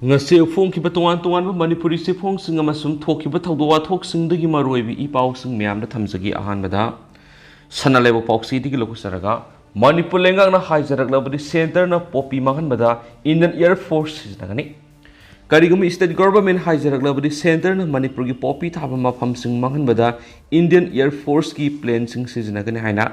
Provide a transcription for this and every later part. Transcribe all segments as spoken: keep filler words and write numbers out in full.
ꯉꯁꯤ ꯐꯣꯡꯈꯤꯕ ꯇꯣꯉꯥꯟ ꯇꯣꯉꯥꯟꯕ ꯃꯅꯤꯄꯨꯔꯤ ꯆꯦꯐꯣꯡꯁꯤꯡ ꯑꯃꯁꯨꯡ ꯊꯣꯛꯈꯤꯕ ꯊꯧꯗꯣꯛ ꯋꯥꯊꯣꯛꯁꯤꯡꯗꯒꯤ ꯃꯔꯨꯑꯣꯏꯕ ꯏ ꯄꯥꯎꯁꯤꯡ ꯃꯌꯥꯝꯗ ꯊꯝꯖꯒꯦ꯫ ꯑꯍꯥꯟꯕꯗ ꯁꯅꯥ ꯂꯩꯕꯥꯛ ꯄꯥꯎꯆꯦꯗꯒꯤ ꯂꯧꯈꯠꯆꯔꯒ, ꯃꯅꯤꯄꯨꯔ ꯂꯩꯉꯥꯛꯅ ꯍꯥꯏꯖꯔꯛꯂꯕꯗꯤ ꯁꯦꯟꯇꯔꯅ ꯄꯣꯄꯤ ꯃꯥꯡꯍꯟꯕꯗ ꯏꯟꯗꯤꯌꯟ ꯑꯦꯌꯔ ꯐꯣꯔꯁ ꯁꯤꯖꯤꯟꯅꯒꯅꯤ꯫ ꯀꯔꯤꯒꯨꯝꯕ ꯁ꯭ꯇꯦꯠ ꯒꯣꯚꯔꯟꯃꯦꯟꯠ ꯍꯥꯏꯖꯔꯛꯂꯕꯗꯤ ꯁꯦꯟꯇꯔꯅ ꯃꯅꯤꯄꯨꯔꯒꯤ ꯄꯣꯄꯤ ꯊꯥꯕ ꯃꯐꯝꯁꯤꯡ ꯃꯥꯡꯍꯟꯕꯗ ꯏꯟꯗꯤꯌꯟ ꯑꯦꯌꯔ ꯐꯣꯔꯁꯀꯤ ꯄ꯭ꯂꯦꯟꯁꯤꯡ ꯁꯤꯖꯤꯟꯅꯒꯅꯤ ꯍꯥꯏꯅ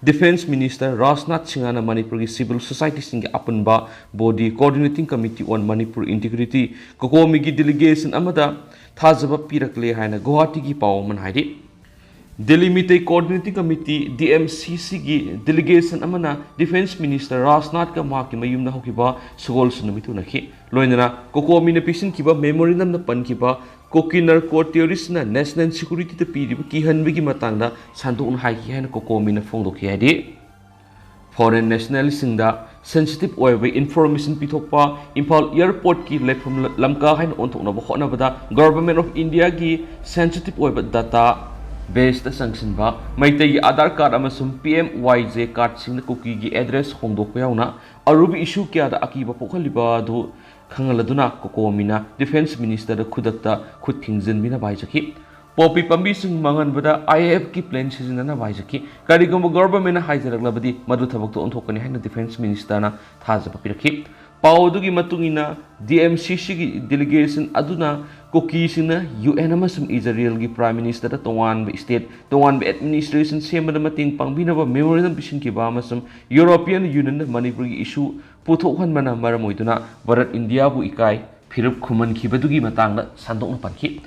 ꯗꯤꯐꯦꯟꯁ ꯃꯤꯅꯤꯁꯇꯔ ꯔꯥꯖꯅꯥꯊ ꯁꯤꯡꯍꯅ ꯃꯅꯤꯄꯨꯔꯒꯤ ꯁꯤꯚꯤꯜ ꯁꯣꯁꯥꯏꯇꯤꯁꯤꯡꯒꯤ ꯑꯄꯨꯟꯕ body Coordinating Committee on Manipur Integrity, ꯀꯣꯀꯣꯃꯤꯒꯤ ꯗꯦꯂꯤꯒꯦꯁꯟ ꯑꯃꯗ ꯊꯥꯖꯕ ꯄꯤꯔꯛꯂꯦ ꯍꯥꯏꯅ ꯒꯨꯋꯥꯍꯥꯇꯤꯒꯤ ꯄꯥꯎ ꯑꯃꯅ ꯍꯥꯏꯔꯤ꯫ Delhi Meitei Coordinating Committee, D M C ꯁꯤꯒꯤ ꯗꯦꯂꯤꯒꯦꯁꯟ ꯑꯃꯅ ꯗꯤꯐꯦꯟꯁ ꯃꯤꯅꯤꯁꯇꯔ ꯔꯥꯖꯅꯥꯊꯀ ꯃꯍꯥꯛꯀꯤ ꯃꯌꯨꯝꯗ ꯍꯧꯈꯤꯕ ꯁꯒꯣꯜꯁꯦꯟ ꯅꯨꯃꯤꯠꯇ ꯎꯅꯈꯤ꯫ ꯂꯣꯏꯅꯅ ꯀꯣꯀꯣꯃꯤꯅ ꯄꯤꯁꯤꯟꯈꯤꯕ ꯃꯦꯃꯣꯔꯦꯟꯗꯝꯗ ꯄꯟꯈꯤꯕ ꯀꯨꯀꯤ ꯅꯥꯔꯀꯣ ꯇꯦꯔꯣꯔꯤꯁꯅ ꯅꯦꯁꯅꯦꯜ ꯁꯦꯀ꯭ꯌꯨꯔꯤꯇꯤꯗ ꯄꯤꯔꯤꯕ ꯀꯤꯍꯟꯕꯒꯤ ꯃꯇꯥꯡꯗ ꯁꯟꯗꯣꯛꯅ ꯍꯥꯏꯈꯤ ꯍꯥꯏꯅ ꯀꯣꯀꯣꯃꯤꯅ ꯐꯣꯡꯗꯣꯛꯈꯤ ꯍꯥꯏꯗꯤ, ꯐꯣꯔꯦꯟ ꯅꯦꯁꯅꯦꯜꯁꯤꯡꯗ ꯁꯦꯟꯁꯤꯇꯤꯚ ꯑꯣꯏꯕ ꯏꯟꯐꯣꯔꯃꯦꯁꯟ ꯄꯤꯊꯣꯛꯄ, ꯏꯝꯐꯥꯜ ꯑꯦꯌꯔꯄꯣꯔꯠꯀꯤ ꯂꯩꯐꯝ ꯂꯝꯀꯥ ꯍꯥꯏꯅ ꯑꯣꯟꯊꯣꯛꯅꯕ ꯍꯣꯠꯅꯕꯗ ꯒꯣꯚꯔꯟꯃꯦꯟꯠ ꯑꯣꯐ ꯏꯟꯗꯤꯌꯥꯒꯤ ꯁꯦꯟꯁꯤꯇꯤꯚ ꯑꯣꯏꯕ ꯗꯥꯇꯥ ꯕꯦꯁꯇ ꯆꯪꯁꯤꯟꯕ, ꯃꯩꯇꯩꯒꯤ ꯑꯥꯙꯥꯔ ꯀꯥꯔꯗ ꯑꯃꯁꯨꯡ ꯄꯤ ꯑꯦꯝ ꯋꯥꯏ ꯖꯦ ꯀꯥꯔꯗꯁꯤꯡꯗ ꯀꯨꯀꯤꯒꯤ ꯑꯦꯗ꯭ꯔꯦꯁ ꯍꯣꯡꯗꯣꯛꯄ ꯌꯥꯎꯅ ꯑꯔꯨꯕ ꯏꯁꯨ ꯀꯌꯥꯗ ꯑꯀꯤꯕ ꯄꯣꯛꯍꯜꯂꯤꯕ ꯑꯗꯨ ꯈꯪꯍꯜꯂꯗꯨꯅ ꯀꯣꯀꯣꯃꯤꯅ ꯗꯤꯐꯦꯟꯁ ꯃꯤꯅꯤꯁꯇꯔꯗ ꯈꯨꯗꯛꯇ ꯈꯨꯠ ꯊꯤꯡꯖꯤꯟꯕꯤꯅꯕ ꯍꯥꯏꯖꯈꯤ꯫ ꯄꯣꯄꯤ ꯄꯥꯝꯕꯤꯁꯤꯡ ꯃꯥꯡꯍꯟꯕꯗ ꯑꯥꯏ ꯑꯦ ꯑꯦꯐꯀꯤ ꯄ꯭ꯂꯦꯟ ꯁꯤꯖꯤꯟꯅꯅꯕ ꯍꯥꯏꯖꯈꯤ꯫ ꯀꯔꯤꯒꯨꯝꯕ ꯒꯣꯚꯔꯟꯃꯦꯟꯠꯅ ꯍꯥꯏꯖꯔꯛꯂꯕꯗꯤ ꯃꯗꯨ ꯊꯕꯛꯇ ꯑꯣꯟꯊꯣꯛꯀꯅꯤ ꯍꯥꯏꯅ ꯗꯤꯐꯦꯟꯁ ꯃꯤꯅꯤꯁꯇꯔꯅ ꯊꯥꯖꯕ ꯄꯤꯔꯛꯈꯤ꯫ ꯄꯥꯎ ꯑꯗꯨꯒꯤ ꯃꯇꯨꯡ ꯏꯟꯅ, ꯗꯤ ꯑꯦꯝ ꯁꯤ ꯁꯤꯒꯤ ꯗꯦꯂꯤꯒꯦꯁꯟ ꯑꯗꯨꯅ ꯀꯨꯀꯤꯁꯤꯡꯅ ꯌꯨ ꯑꯦꯟ ꯑꯃꯁꯨꯡ ꯏꯖꯔꯦꯜꯒꯤ ꯄ꯭ꯔꯥꯏꯝ ꯃꯤꯅꯤꯁꯇꯔꯗ ꯇꯣꯉꯥꯟꯕ ꯁ꯭ꯇꯦꯠ, ꯇꯣꯉꯥꯟꯕ ꯑꯦꯗꯃꯤꯅꯤꯁꯇ꯭ꯔꯦꯁꯟ ꯁꯦꯝꯕꯗ ꯃꯇꯦꯡ ꯄꯥꯡꯕꯤꯅꯕ ꯃꯦꯃꯣꯔꯦꯟꯗꯝ ꯄꯤꯁꯤꯟꯈꯤꯕ ꯑꯃꯁꯨꯡ ꯌꯨꯔꯣꯄꯤꯌꯟ ꯌꯨꯅꯤꯌꯟꯗ ꯃꯅꯤꯄꯨꯔꯒꯤ ꯏꯁꯨ ꯄꯨꯊꯣꯛꯍꯟꯕꯅ ꯃꯔꯝ ꯑꯣꯏꯗꯨꯅ ꯚꯥꯔꯠ ꯏꯟꯗꯤꯌꯥꯕꯨ ꯏꯀꯥꯏ ꯐꯤꯔꯨꯞ ꯈꯨꯝꯍꯟꯈꯤꯕꯗꯨꯒꯤ ꯃꯇꯥꯡꯗ ꯁꯟꯗꯣꯛꯅ ꯄꯟꯈꯤ꯫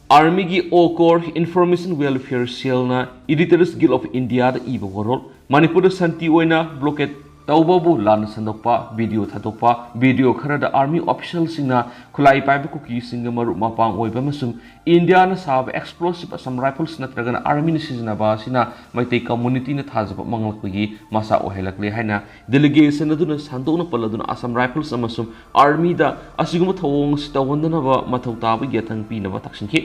ꯑꯥꯔꯃꯤꯒꯤ ꯑꯣ ꯀꯣꯔ ꯏꯟꯐꯣꯔꯃꯦꯁꯟ ꯋꯦꯜꯐꯤꯌꯔ ꯁꯦꯜꯅ Editors Guild of Indiaꯗ ꯏꯕ ꯋꯥꯔꯣꯜ, ꯃꯅꯤꯄꯨꯔꯗ ꯁꯥꯟꯇꯤ ꯑꯣꯏꯅ ꯕ꯭ꯂꯣꯀꯦꯠ ꯇꯧꯕꯕꯨ ꯂꯥꯟꯅ ꯁꯟꯗꯣꯛꯄ, ꯚꯤꯗꯤꯑꯣ ꯊꯥꯗꯣꯛꯄ, ꯚꯤꯗꯤꯑꯣ ꯈꯔꯗ ꯑꯥꯔꯃꯤ ꯑꯣꯐꯤꯁꯤꯌꯦꯜꯁꯤꯡꯅ ꯈꯨꯠꯂꯥꯏ ꯄꯥꯏꯕ ꯀꯨꯀꯤꯁꯤꯡꯒ ꯃꯔꯨꯞ ꯃꯄꯥꯡ ꯑꯣꯏꯕ ꯑꯃꯁꯨꯡ ꯏꯟꯗꯤꯌꯥꯅ ꯁꯥꯕ ꯑꯦꯛꯁꯄ꯭ꯂꯣꯁꯤꯞ ꯑꯁꯥꯝ ꯔꯥꯏꯐꯜꯁ ꯅꯠꯇ꯭ꯔꯒꯅ ꯑꯥꯔꯃꯤꯅ ꯁꯤꯖꯤꯟꯅꯕ ꯑꯁꯤꯅ ꯃꯩꯇꯩ ꯀꯝꯃꯨꯅꯤꯇꯤꯅ ꯊꯥꯖꯕ ꯃꯥꯡꯂꯛꯄꯒꯤ ꯃꯆꯥꯛ ꯑꯣꯏꯍꯜꯂꯛꯂꯦ ꯍꯥꯏꯅ ꯗꯦꯂꯤꯒꯦꯁꯟ ꯑꯗꯨꯅ ꯁꯟꯗꯣꯛꯅ ꯄꯜꯂꯗꯨꯅ ꯑꯁꯥꯝ ꯔꯥꯏꯐꯜꯁ ꯑꯃꯁꯨꯡ ꯑꯥꯔꯃꯤꯗ ꯑꯁꯤꯒꯨꯝꯕ ꯊꯧꯑꯣꯡ ꯑꯁꯤ ꯇꯧꯍꯟꯗꯅꯕ ꯃꯊꯧ ꯇꯥꯕ ꯌꯥꯊꯪ ꯄꯤꯅꯕ ꯇꯛꯁꯤꯟꯈꯤ꯫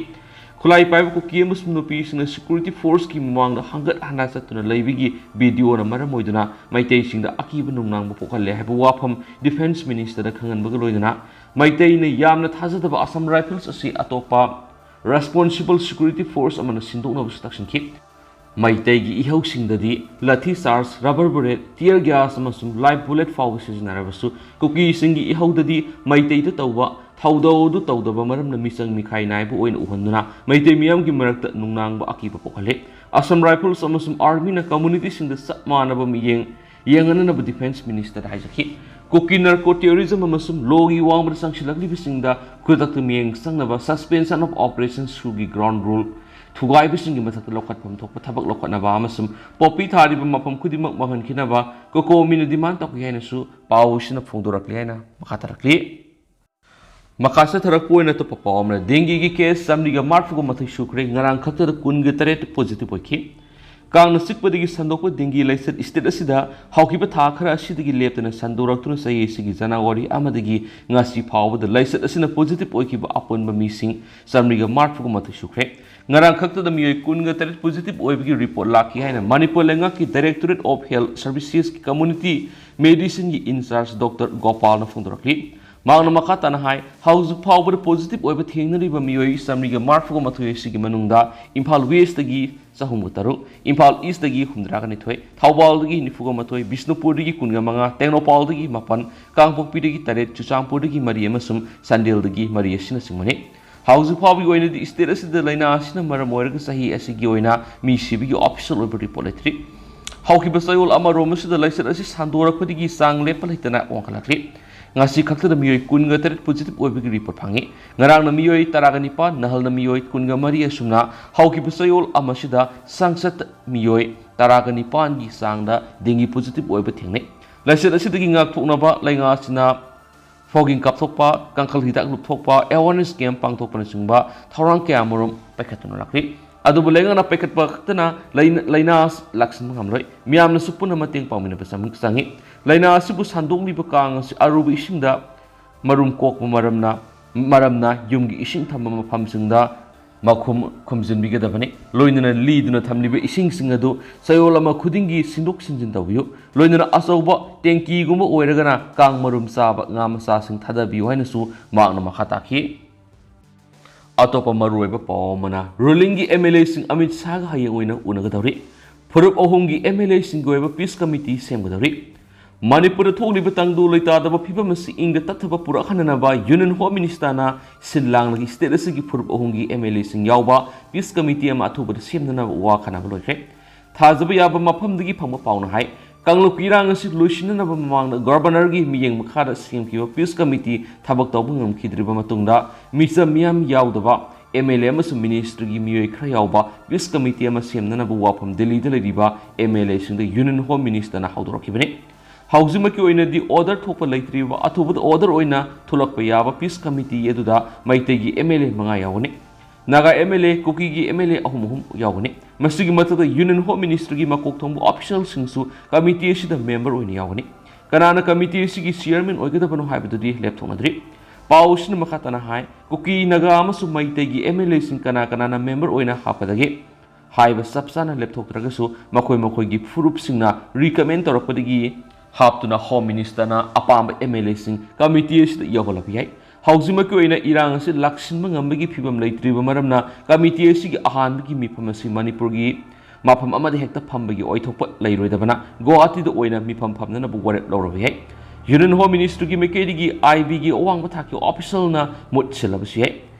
ꯈꯨꯠꯂꯥꯏ ꯄꯥꯏꯕ ꯀꯨꯀꯤ ꯑꯃꯁꯨꯡ ꯅꯨꯄꯤꯁꯤꯡꯅ ꯁꯦꯀ꯭ꯌꯨꯔꯤꯇꯤ ꯐꯣꯔꯁꯀꯤ ꯃꯃꯥꯡꯗ ꯍꯪꯒꯠ ꯍꯟꯗ ꯆꯠꯇꯨꯅ ꯂꯩꯕꯒꯤ ꯚꯤꯗꯤꯑꯣꯅ ꯃꯔꯝ ꯑꯣꯏꯗꯨꯅ ꯃꯩꯇꯩꯁꯤꯡꯗ ꯑꯀꯤꯕ ꯅꯨꯡꯅꯥꯡꯕ ꯄꯣꯛꯍꯜꯂꯦ ꯍꯥꯏꯕ ꯋꯥꯐꯝ ꯗꯤꯐꯦꯟꯁ ꯃꯤꯅꯤꯁꯇꯔꯗ ꯈꯪꯍꯟꯕꯒ ꯂꯣꯏꯅꯅ ꯃꯩꯇꯩꯅ ꯌꯥꯝꯅ ꯊꯥꯖꯗꯕ Assam Rifles ꯑꯁꯤ ꯑꯇꯣꯞꯄ responsible security force ꯑꯃꯅ ꯁꯤꯟꯗꯣꯛꯅꯕꯁꯨ ꯇꯛꯁꯤꯟꯈꯤ꯫ ꯃꯩꯇꯩꯒꯤ ꯏꯍꯧꯁꯤꯡꯗꯗꯤ lathi charge, rubber bullet, tear gas ꯑꯃꯁꯨꯡ live bullet ꯐꯥꯎꯕ ꯁꯤꯖꯤꯟꯅꯔꯕꯁꯨ, ꯀꯨꯀꯤꯁꯤꯡꯒꯤ ꯏꯍꯧꯗꯗꯤ ꯃꯩꯇꯩꯗ ꯇꯧꯕ ꯊꯧꯗꯥꯡ ꯑꯗꯨ ꯇꯧꯗꯕ ꯃꯔꯝꯅ ꯃꯤꯆꯪ ꯃꯤꯈꯥꯏ ꯅꯥꯏꯕ ꯑꯣꯏꯅ ꯎꯍꯟꯗꯨꯅ ꯃꯩꯇꯩ ꯃꯤꯌꯥꯝꯒꯤ ꯃꯔꯛꯇ ꯅꯨꯡꯅꯥꯡꯕ ꯑꯀꯤꯕ ꯄꯣꯛꯍꯜꯂꯤ꯫ Assam Rifles ꯑꯃꯁꯨꯡ Armyꯅ communityꯁꯤꯡꯗ ꯆꯞ ꯃꯥꯟꯅꯕ ꯃꯤꯠꯌꯦꯡ ꯌꯦꯡꯍꯟꯅꯅꯕ Defence Ministerꯗ ꯍꯥꯏꯖꯈꯤ꯫ ꯀꯨꯀꯤ narco terrorism ꯑꯃꯁꯨꯡ lawꯒꯤ ꯋꯥꯡꯃꯗ ꯆꯪꯁꯤꯜꯂꯛꯂꯤꯕꯁꯤꯡꯗ ꯈꯨꯗꯛꯇ ꯃꯤꯠꯌꯦꯡ ꯆꯪꯅꯕ Suspension of Operation ꯁꯨꯒꯤ ground rule ꯊꯨꯒꯥꯏꯕꯁꯤꯡꯒꯤ ꯃꯊꯛꯇ ꯂꯧꯈꯠꯐꯝ ꯊꯣꯛꯄ ꯊꯕꯛ ꯂꯧꯈꯠꯅꯕ ꯑꯃꯁꯨꯡ poppy ꯊꯥꯔꯤꯕ ꯃꯐꯝ ꯈꯨꯗꯤꯡꯃꯛ ꯃꯥꯡꯍꯟꯈꯤꯅꯕ COCOMIꯅ demand ꯇꯧꯈꯤ ꯍꯥꯏꯅꯁꯨ ꯄꯥꯎ ꯑꯁꯤꯅ ꯐꯣꯡꯗꯣꯔꯛꯂꯤ ꯍꯥꯏꯅ ꯃꯈꯥ ꯇꯥꯔꯛꯂꯤ꯫ ꯃꯈꯥ ꯆꯠꯊꯔꯛꯄ ꯑꯣꯏꯅ ꯑꯇꯣꯞꯄ ꯄꯥꯎ ꯑꯃꯅ, dengueꯒꯤ case ꯆꯥꯃꯔꯤꯒ ꯃꯔꯤꯐꯨꯒ ꯃꯥꯊꯣꯏ ꯁꯨꯈ꯭ꯔꯦ꯫ ꯉꯔꯥꯡ ꯈꯛꯇꯗ ꯀꯨꯟꯒ ꯇꯔꯦꯠ positive ꯑꯣꯏꯈꯤ꯫ ꯀꯥꯡꯅ ꯆꯤꯛꯄꯗꯒꯤ ꯁꯟꯗꯣꯛꯄ dengue ꯂꯥꯏꯆꯠ state ꯑꯁꯤꯗ ꯍꯧꯈꯤꯕ ꯊꯥ ꯈꯔ ꯑꯁꯤꯗꯒꯤ ꯂꯦꯞꯇꯅ ꯁꯟꯗꯣꯔꯛꯇꯨꯅ ꯆꯍꯤ ꯑꯁꯤꯒꯤ January ꯑꯃꯗꯒꯤ ꯉꯁꯤ ꯐꯥꯎꯕꯗ ꯂꯥꯏꯆꯠ ꯑꯁꯤꯅ positive ꯑꯣꯏꯈꯤꯕ ꯑꯄꯨꯟꯕ ꯃꯤꯁꯤꯡ ꯆꯥꯃꯔꯤꯒ ꯃꯔꯤꯐꯨꯒ ꯃꯥꯊꯣꯏ ꯁꯨꯈ꯭ꯔꯦ꯫ ꯉꯔꯥꯡ ꯈꯛꯇꯗ ꯃꯤꯑꯣꯏ ꯀꯨꯟꯒ ꯇꯔꯦꯠ positive ꯑꯣꯏꯕꯒꯤ report ꯂꯥꯛꯈꯤ ꯍꯥꯏꯅ ꯃꯅꯤꯄꯨꯔ ꯂꯩꯉꯥꯛꯀꯤ Directorate of Health Servicesꯀꯤ Community Medicineꯒꯤ in charge Doctor ꯒꯣꯄꯥꯜꯅ ꯐꯣꯡꯗꯣꯔꯛꯂꯤ꯫ ꯃꯍꯥꯛꯅ ꯃꯈꯥ ꯇꯥꯅ ꯍꯥꯏ, ꯍꯧꯖꯤꯛ ꯐꯥꯎꯕꯗ positive ꯑꯣꯏꯕ ꯊꯦꯡꯅꯔꯤꯕ ꯃꯤꯑꯣꯏ ꯆꯥꯃꯔꯤꯒ ꯃꯔꯤꯐꯨꯒ ꯃꯥꯊꯣꯏ ꯑꯁꯤꯒꯤ ꯃꯅꯨꯡꯗ ꯏꯝꯐꯥꯜ Westꯇꯒꯤ ꯆꯍꯨꯝꯒ ꯇꯔꯨꯛ, ꯏꯝꯐꯥꯜ Eastꯇꯒꯤ ꯍꯨꯝꯗ꯭ꯔꯥꯒ ꯅꯤꯊꯣꯏ, ꯊꯧꯕꯥꯜꯗꯒꯤ ꯅꯤꯐꯨꯒ ꯃꯥꯊꯣꯏ, ꯕꯤꯁꯅꯨꯄꯨꯔꯗꯒꯤ ꯀꯨꯟꯒ ꯃꯉꯥ, ꯇꯦꯡꯅꯧꯄꯥꯜꯗꯒꯤ ꯃꯥꯄꯟ, ꯀꯥꯡꯄꯣꯛꯄꯤꯗꯒꯤ ꯇꯔꯦꯠ, ꯆꯨꯔꯆꯥꯟꯄꯨꯔꯗꯒꯤ ꯃꯔꯤ ꯑꯃꯁꯨꯡ ꯆꯥꯟꯗꯦꯜꯗꯒꯤ ꯃꯔꯤ ꯑꯁꯤꯅꯆꯤꯡꯕꯅꯤ꯫ ꯍꯧꯖꯤꯛ ꯐꯥꯎꯕꯒꯤ ꯑꯣꯏꯅꯗꯤ state ꯑꯁꯤꯗ ꯂꯥꯏꯅꯥ ꯑꯁꯤꯅ ꯃꯔꯝ ꯑꯣꯏꯔꯒ ꯆꯍꯤ ꯑꯁꯤꯒꯤ ꯑꯣꯏꯅ ꯃꯤ ꯁꯤꯕꯒꯤ official ꯑꯣꯏꯕ report ꯂꯩꯇ꯭ꯔꯤ꯫ ꯍꯧꯈꯤꯕ ꯆꯌꯣꯜ ꯑꯃꯔꯣꯝ ꯑꯁꯤꯗ ꯂꯥꯏꯆꯠ ꯑꯁꯤ ꯁꯟꯗꯣꯔꯛꯄꯗꯒꯤ ꯆꯥꯡ ꯂꯦꯞꯄ ꯂꯩꯇꯅ ꯋꯥꯡꯈꯠꯂꯛꯂꯤ꯫ ꯉꯁꯤ ꯈꯛꯇꯗ ꯃꯤꯑꯣꯏ ꯀꯨꯟꯒ ꯇꯔꯦꯠ positive ꯑꯣꯏꯕꯒꯤ report ꯐꯪꯉꯤ꯫ ꯉꯔꯥꯡꯅ ꯃꯤꯑꯣꯏ ꯇꯔꯥꯒ ꯅꯤꯄꯥꯟ, ꯅꯍꯥꯜꯅ ꯃꯤꯑꯣꯏ ꯀꯨꯟꯒ ꯃꯔꯤ ꯑꯁꯨꯝꯅ ꯍꯧꯈꯤꯕ ꯆꯌꯣꯜ ꯑꯃꯁꯤꯗ ꯆꯥꯡꯆꯠꯇ ꯃꯤꯑꯣꯏ ꯇꯔꯥꯒ ꯅꯤꯄꯥꯟꯒꯤ ꯆꯥꯡꯗ dengue positive ꯑꯣꯏꯕ ꯊꯦꯡꯅꯩ꯫ ꯂꯥꯏꯆꯠ ꯑꯁꯤꯗꯒꯤ ꯉꯥꯛꯊꯣꯛꯅꯕ ꯂꯩꯉꯥꯛ ꯑꯁꯤꯅ fogging ꯀꯥꯞꯊꯣꯛꯄ, ꯀꯥꯡꯈꯜ ꯍꯤꯗꯥꯛ ꯂꯨꯞꯊꯣꯛꯄ, awareness camp ꯄꯥꯡꯊꯣꯛꯄꯅꯆꯤꯡꯕ ꯊꯧꯔꯥꯡ ꯀꯌꯥ ꯑꯃꯔꯣꯝ ꯄꯥꯏꯈꯠꯇꯨꯅ ꯂꯥꯛꯂꯤ꯫ ꯑꯗꯨꯕꯨ ꯂꯩꯉꯥꯛꯅ ꯄꯥꯏꯈꯠꯄ ꯈꯛꯇꯅ ꯂꯩꯅ-, ꯂꯥꯏꯅꯥ ꯂꯥꯛꯁꯤꯟꯕ ꯉꯝꯂꯣꯏ꯫ ꯃꯤꯌꯥꯝꯅꯁꯨ ꯄꯨꯟꯅ ꯃꯇꯦꯡ ꯄꯥꯡꯃꯤꯟꯅꯕ ꯆꯪ-, ꯆꯪꯏ꯫ ꯂꯥꯏꯅꯥ ꯑꯁꯤꯕꯨ ꯁꯟꯗꯣꯛꯂꯤꯕ ꯀꯥꯡ ꯑꯁꯤ ꯑꯔꯨꯕ ꯏꯁꯤꯡꯗ ꯃꯔꯨꯝ ꯀꯣꯛꯄ ꯃꯔꯝꯅ, ꯃꯔꯝꯅ ꯌꯨꯝꯒꯤ ꯏꯁꯤꯡ ꯊꯝꯕ ꯃꯐꯝꯁꯤꯡꯗ ꯃꯈꯨꯝ ꯈꯨꯝꯖꯤꯟꯕꯤꯒꯗꯕꯅꯤ꯫ ꯂꯣꯏꯅꯅ ꯂꯤꯗꯨꯅ ꯊꯝꯂꯤꯕ ꯏꯁꯤꯡꯁꯤꯡ ꯑꯗꯨ ꯆꯌꯣꯜ ꯑꯃ ꯈꯨꯗꯤꯡꯒꯤ ꯁꯤꯟꯗꯣꯛ ꯁꯤꯟꯖꯤꯟ ꯇꯧꯕꯤꯌꯨ꯫ ꯂꯣꯏꯅꯅ ꯑꯆꯧꯕ ꯇꯦꯡꯀꯤꯒꯨꯝꯕ ꯑꯣꯏꯔꯒꯅ ꯀꯥꯡ ꯃꯔꯨꯝ ꯆꯥꯕ ꯉꯥ ꯃꯆꯥꯁꯤꯡ ꯊꯥꯗꯕꯤꯌꯨ ꯍꯥꯏꯅꯁꯨ ꯃꯍꯥꯛꯅ ꯃꯈꯥ ꯇꯥꯈꯤ꯫ ꯑꯇꯣꯞꯄ ꯃꯔꯨꯑꯣꯏꯕ ꯄꯥꯎ ꯑꯃꯅ, ꯔꯨꯂꯤꯡꯒꯤ ꯑꯦꯝ ꯑꯦꯜ ꯑꯦꯁꯤꯡ ꯑꯃꯤꯠ ꯁꯥꯍꯒ ꯍꯌꯦꯡ ꯑꯣꯏꯅ ꯎꯅꯒꯗꯧꯔꯤ꯫ ꯐꯨꯔꯨꯞ ꯑꯍꯨꯝꯒꯤ ꯑꯦꯝ ꯑꯦꯜ ꯑꯦꯁꯤꯡꯒꯤ ꯑꯣꯏꯕ ꯄꯤꯁ ꯀꯃꯤꯇꯤ ꯁꯦꯝꯒꯗꯧꯔꯤ꯫ ꯃꯅꯤꯄꯨꯔꯗ ꯊꯣꯛꯂꯤꯕ ꯇꯪꯗꯨ ꯂꯩꯇꯥꯗꯕ ꯐꯤꯕꯝ ꯑꯁꯤ ꯏꯪꯗ ꯇꯞꯊꯕ ꯄꯨꯔꯛꯍꯟꯅꯅꯕ ꯌꯨꯅꯤꯌꯟ ꯍꯣꯝ ꯃꯤꯅꯤꯁꯇꯔꯅ ꯁꯤꯜ ꯂꯥꯡꯂꯒ ꯁ꯭ꯇꯦꯠ ꯑꯁꯤꯒꯤ ꯐꯨꯔꯨꯞ ꯑꯍꯨꯝꯒꯤ ꯑꯦꯝ ꯑꯦꯜ ꯑꯦꯁꯤꯡ ꯌꯥꯎꯕ ꯄꯤꯁ ꯀꯃꯤꯇꯤ ꯑꯃ ꯑꯊꯨꯕꯗ ꯁꯦꯝꯅꯅꯕ ꯋꯥ ꯈꯟꯅꯕ ꯂꯣꯏꯈ꯭ꯔꯦ꯫ ꯊꯥꯖꯕ ꯌꯥꯕ ꯃꯐꯝꯗꯒꯤ ꯐꯪꯕ ꯄꯥꯎꯅ ꯍꯥꯏ, ꯀꯥꯡꯂꯨꯞꯀꯤ ꯏꯔꯥꯡ ꯑꯁꯤ ꯂꯣꯏꯁꯤꯟꯅꯅꯕ ꯃꯃꯥꯡꯗ ꯒꯕꯔꯅꯔꯒꯤ ꯃꯤꯠꯌꯦꯡ ꯃꯈꯥꯗ ꯁꯦꯝꯈꯤꯕ ꯄꯤꯁ ꯀꯃꯤꯇꯤ ꯊꯕꯛ ꯇꯧꯕ ꯉꯝꯈꯤꯗ꯭ꯔꯤꯕ ꯃꯇꯨꯡꯗ, ꯃꯤꯆꯝ ꯃꯤꯌꯥꯝ ꯌꯥꯎꯗꯕ ꯑꯦꯝ ꯑꯦꯜ ꯑꯦ ꯑꯃꯁꯨꯡ ꯃꯤꯅꯤꯁꯇ꯭ꯔꯤꯒꯤ ꯃꯤꯑꯣꯏ ꯈꯔ ꯌꯥꯎꯕ ꯄꯤꯁ ꯀꯃꯤꯇꯤ ꯑꯃ ꯁꯦꯝꯅꯅꯕ ꯋꯥꯐꯝ ꯗꯤꯜꯂꯤꯗ ꯂꯩꯔꯤꯕ ꯑꯦꯝ ꯑꯦꯜ ꯑꯦꯁꯤꯡꯗ ꯌꯨꯅꯤꯌꯟ ꯍꯣꯝ ꯃꯤꯅꯤꯁꯇꯔꯅ ꯍꯧꯗꯣꯔꯛꯈꯤꯕꯅꯤ꯫ ꯍꯧꯖꯤꯛꯃꯛꯀꯤ ꯑꯣꯏꯅꯗꯤ ꯑꯣꯔꯗꯔ ꯊꯣꯛꯄ ꯂꯩꯇ꯭ꯔꯤꯕ, ꯑꯊꯨꯕꯗ ꯑꯣꯔꯗꯔ ꯑꯣꯏꯅ ꯊꯣꯛꯂꯛꯄ ꯌꯥꯕ ꯄꯤꯁ ꯀꯃꯤꯇꯤ ꯑꯗꯨꯗ ꯃꯩꯇꯩꯒꯤ ꯑꯦꯝ ꯑꯦꯜ ꯑꯦ ꯃꯉꯥ ꯌꯥꯎꯒꯅꯤ꯫ ꯅꯥꯒꯥ ꯑꯦꯝ ꯑꯦꯜ ꯑꯦ, ꯀꯨꯀꯤꯒꯤ ꯑꯦꯝ ꯑꯦꯜ ꯑꯦ ꯑꯍꯨꯝ ꯑꯍꯨꯝ ꯌꯥꯎꯒꯅꯤ꯫ ꯃꯁꯤꯒꯤ ꯃꯊꯛꯇ ꯌꯨꯅꯤꯌꯟ ꯍꯣꯝ ꯃꯤꯅꯤꯁꯇ꯭ꯔꯤꯒꯤ ꯃꯀꯣꯛ ꯊꯣꯡꯕ ꯑꯣꯐꯤꯁꯤꯌꯦꯜꯁꯤꯡꯁꯨ ꯀꯃꯤꯇꯤ ꯑꯁꯤꯗ ꯃꯦꯝꯕꯔ ꯑꯣꯏꯅ ꯌꯥꯎꯒꯅꯤ꯫ ꯀꯅꯥꯅ ꯀꯃꯤꯇꯤ ꯑꯁꯤꯒꯤ ꯆꯤꯌꯔꯃꯦꯟ ꯑꯣꯏꯒꯗꯕꯅꯣ ꯍꯥꯏꯕꯗꯨꯗꯤ ꯂꯦꯞꯊꯣꯛꯅꯗ꯭ꯔꯤ꯫ ꯄꯥꯎ ꯑꯁꯤꯅ ꯃꯈꯥ ꯇꯥꯅ ꯍꯥꯏ, ꯀꯨꯀꯤ, ꯅꯥꯒꯥ ꯑꯃꯁꯨꯡ ꯃꯩꯇꯩꯒꯤ ꯑꯦꯝ ꯑꯦꯜ ꯑꯦꯁꯤꯡ ꯀꯅꯥ ꯀꯅꯥꯅ ꯃꯦꯝꯕꯔ ꯑꯣꯏꯅ ꯍꯥꯞꯀꯗꯒꯦ ꯍꯥꯏꯕ ꯆꯞ ꯆꯥꯅ ꯂꯦꯞꯊꯣꯛꯇ꯭ꯔꯒꯁꯨ, ꯃꯈꯣꯏ ꯃꯈꯣꯏꯒꯤ ꯐꯨꯔꯨꯞꯁꯤꯡꯅ ꯔꯤꯀꯃꯦꯟ ꯇꯧꯔꯛꯄꯗꯒꯤ ꯍꯥꯞꯇꯨꯅ ꯍꯣꯝ ꯃꯤꯅꯤꯁꯇꯔꯅ ꯑꯄꯥꯝꯕ ꯑꯦꯝ ꯑꯦꯜ ꯑꯦꯁꯤꯡ ꯀꯃꯤꯇꯤ ꯑꯁꯤꯗ ꯌꯧꯍꯜꯂꯛꯄ ꯌꯥꯏ꯫ ꯍꯧꯖꯤꯛꯃꯛꯀꯤ ꯑꯣꯏꯅ ꯏꯔꯥꯡ ꯑꯁꯤ ꯂꯥꯛꯁꯤꯟꯕ ꯉꯝꯕꯒꯤ ꯐꯤꯕꯝ ꯂꯩꯇ꯭ꯔꯤꯕ ꯃꯔꯝꯅ, ꯀꯃꯤꯇꯤ ꯑꯁꯤꯒꯤ ꯑꯍꯥꯟꯕꯒꯤ ꯃꯤꯐꯝ ꯑꯁꯤ ꯃꯅꯤꯄꯨꯔꯒꯤ ꯃꯐꯝ ꯑꯃꯗ ꯍꯦꯛꯇ ꯐꯝꯕꯒꯤ ꯑꯣꯏꯊꯣꯛꯄ ꯂꯩꯔꯣꯏꯗꯕꯅ, ꯒꯨꯋꯥꯍꯥꯇꯤꯗ ꯑꯣꯏꯅ ꯃꯤꯐꯝ ꯐꯝꯅꯅꯕ ꯋꯥꯔꯦꯞ ꯂꯧꯔꯕ ꯌꯥꯏ꯫ ꯌꯨꯅꯤꯌꯟ ꯍꯣꯝ ꯃꯤꯅꯤꯁꯇ꯭ꯔꯤꯒꯤ ꯃꯥꯏꯀꯩꯗꯒꯤ ꯑꯥꯏ ꯕꯤꯒꯤ ꯑꯋꯥꯡꯕ ꯊꯥꯛꯀꯤ ꯑꯣꯐꯤꯁꯤꯌꯦꯜꯅ ꯃꯍꯨꯠ ꯁꯤꯜꯂꯕꯁꯨ ꯌꯥꯏ꯫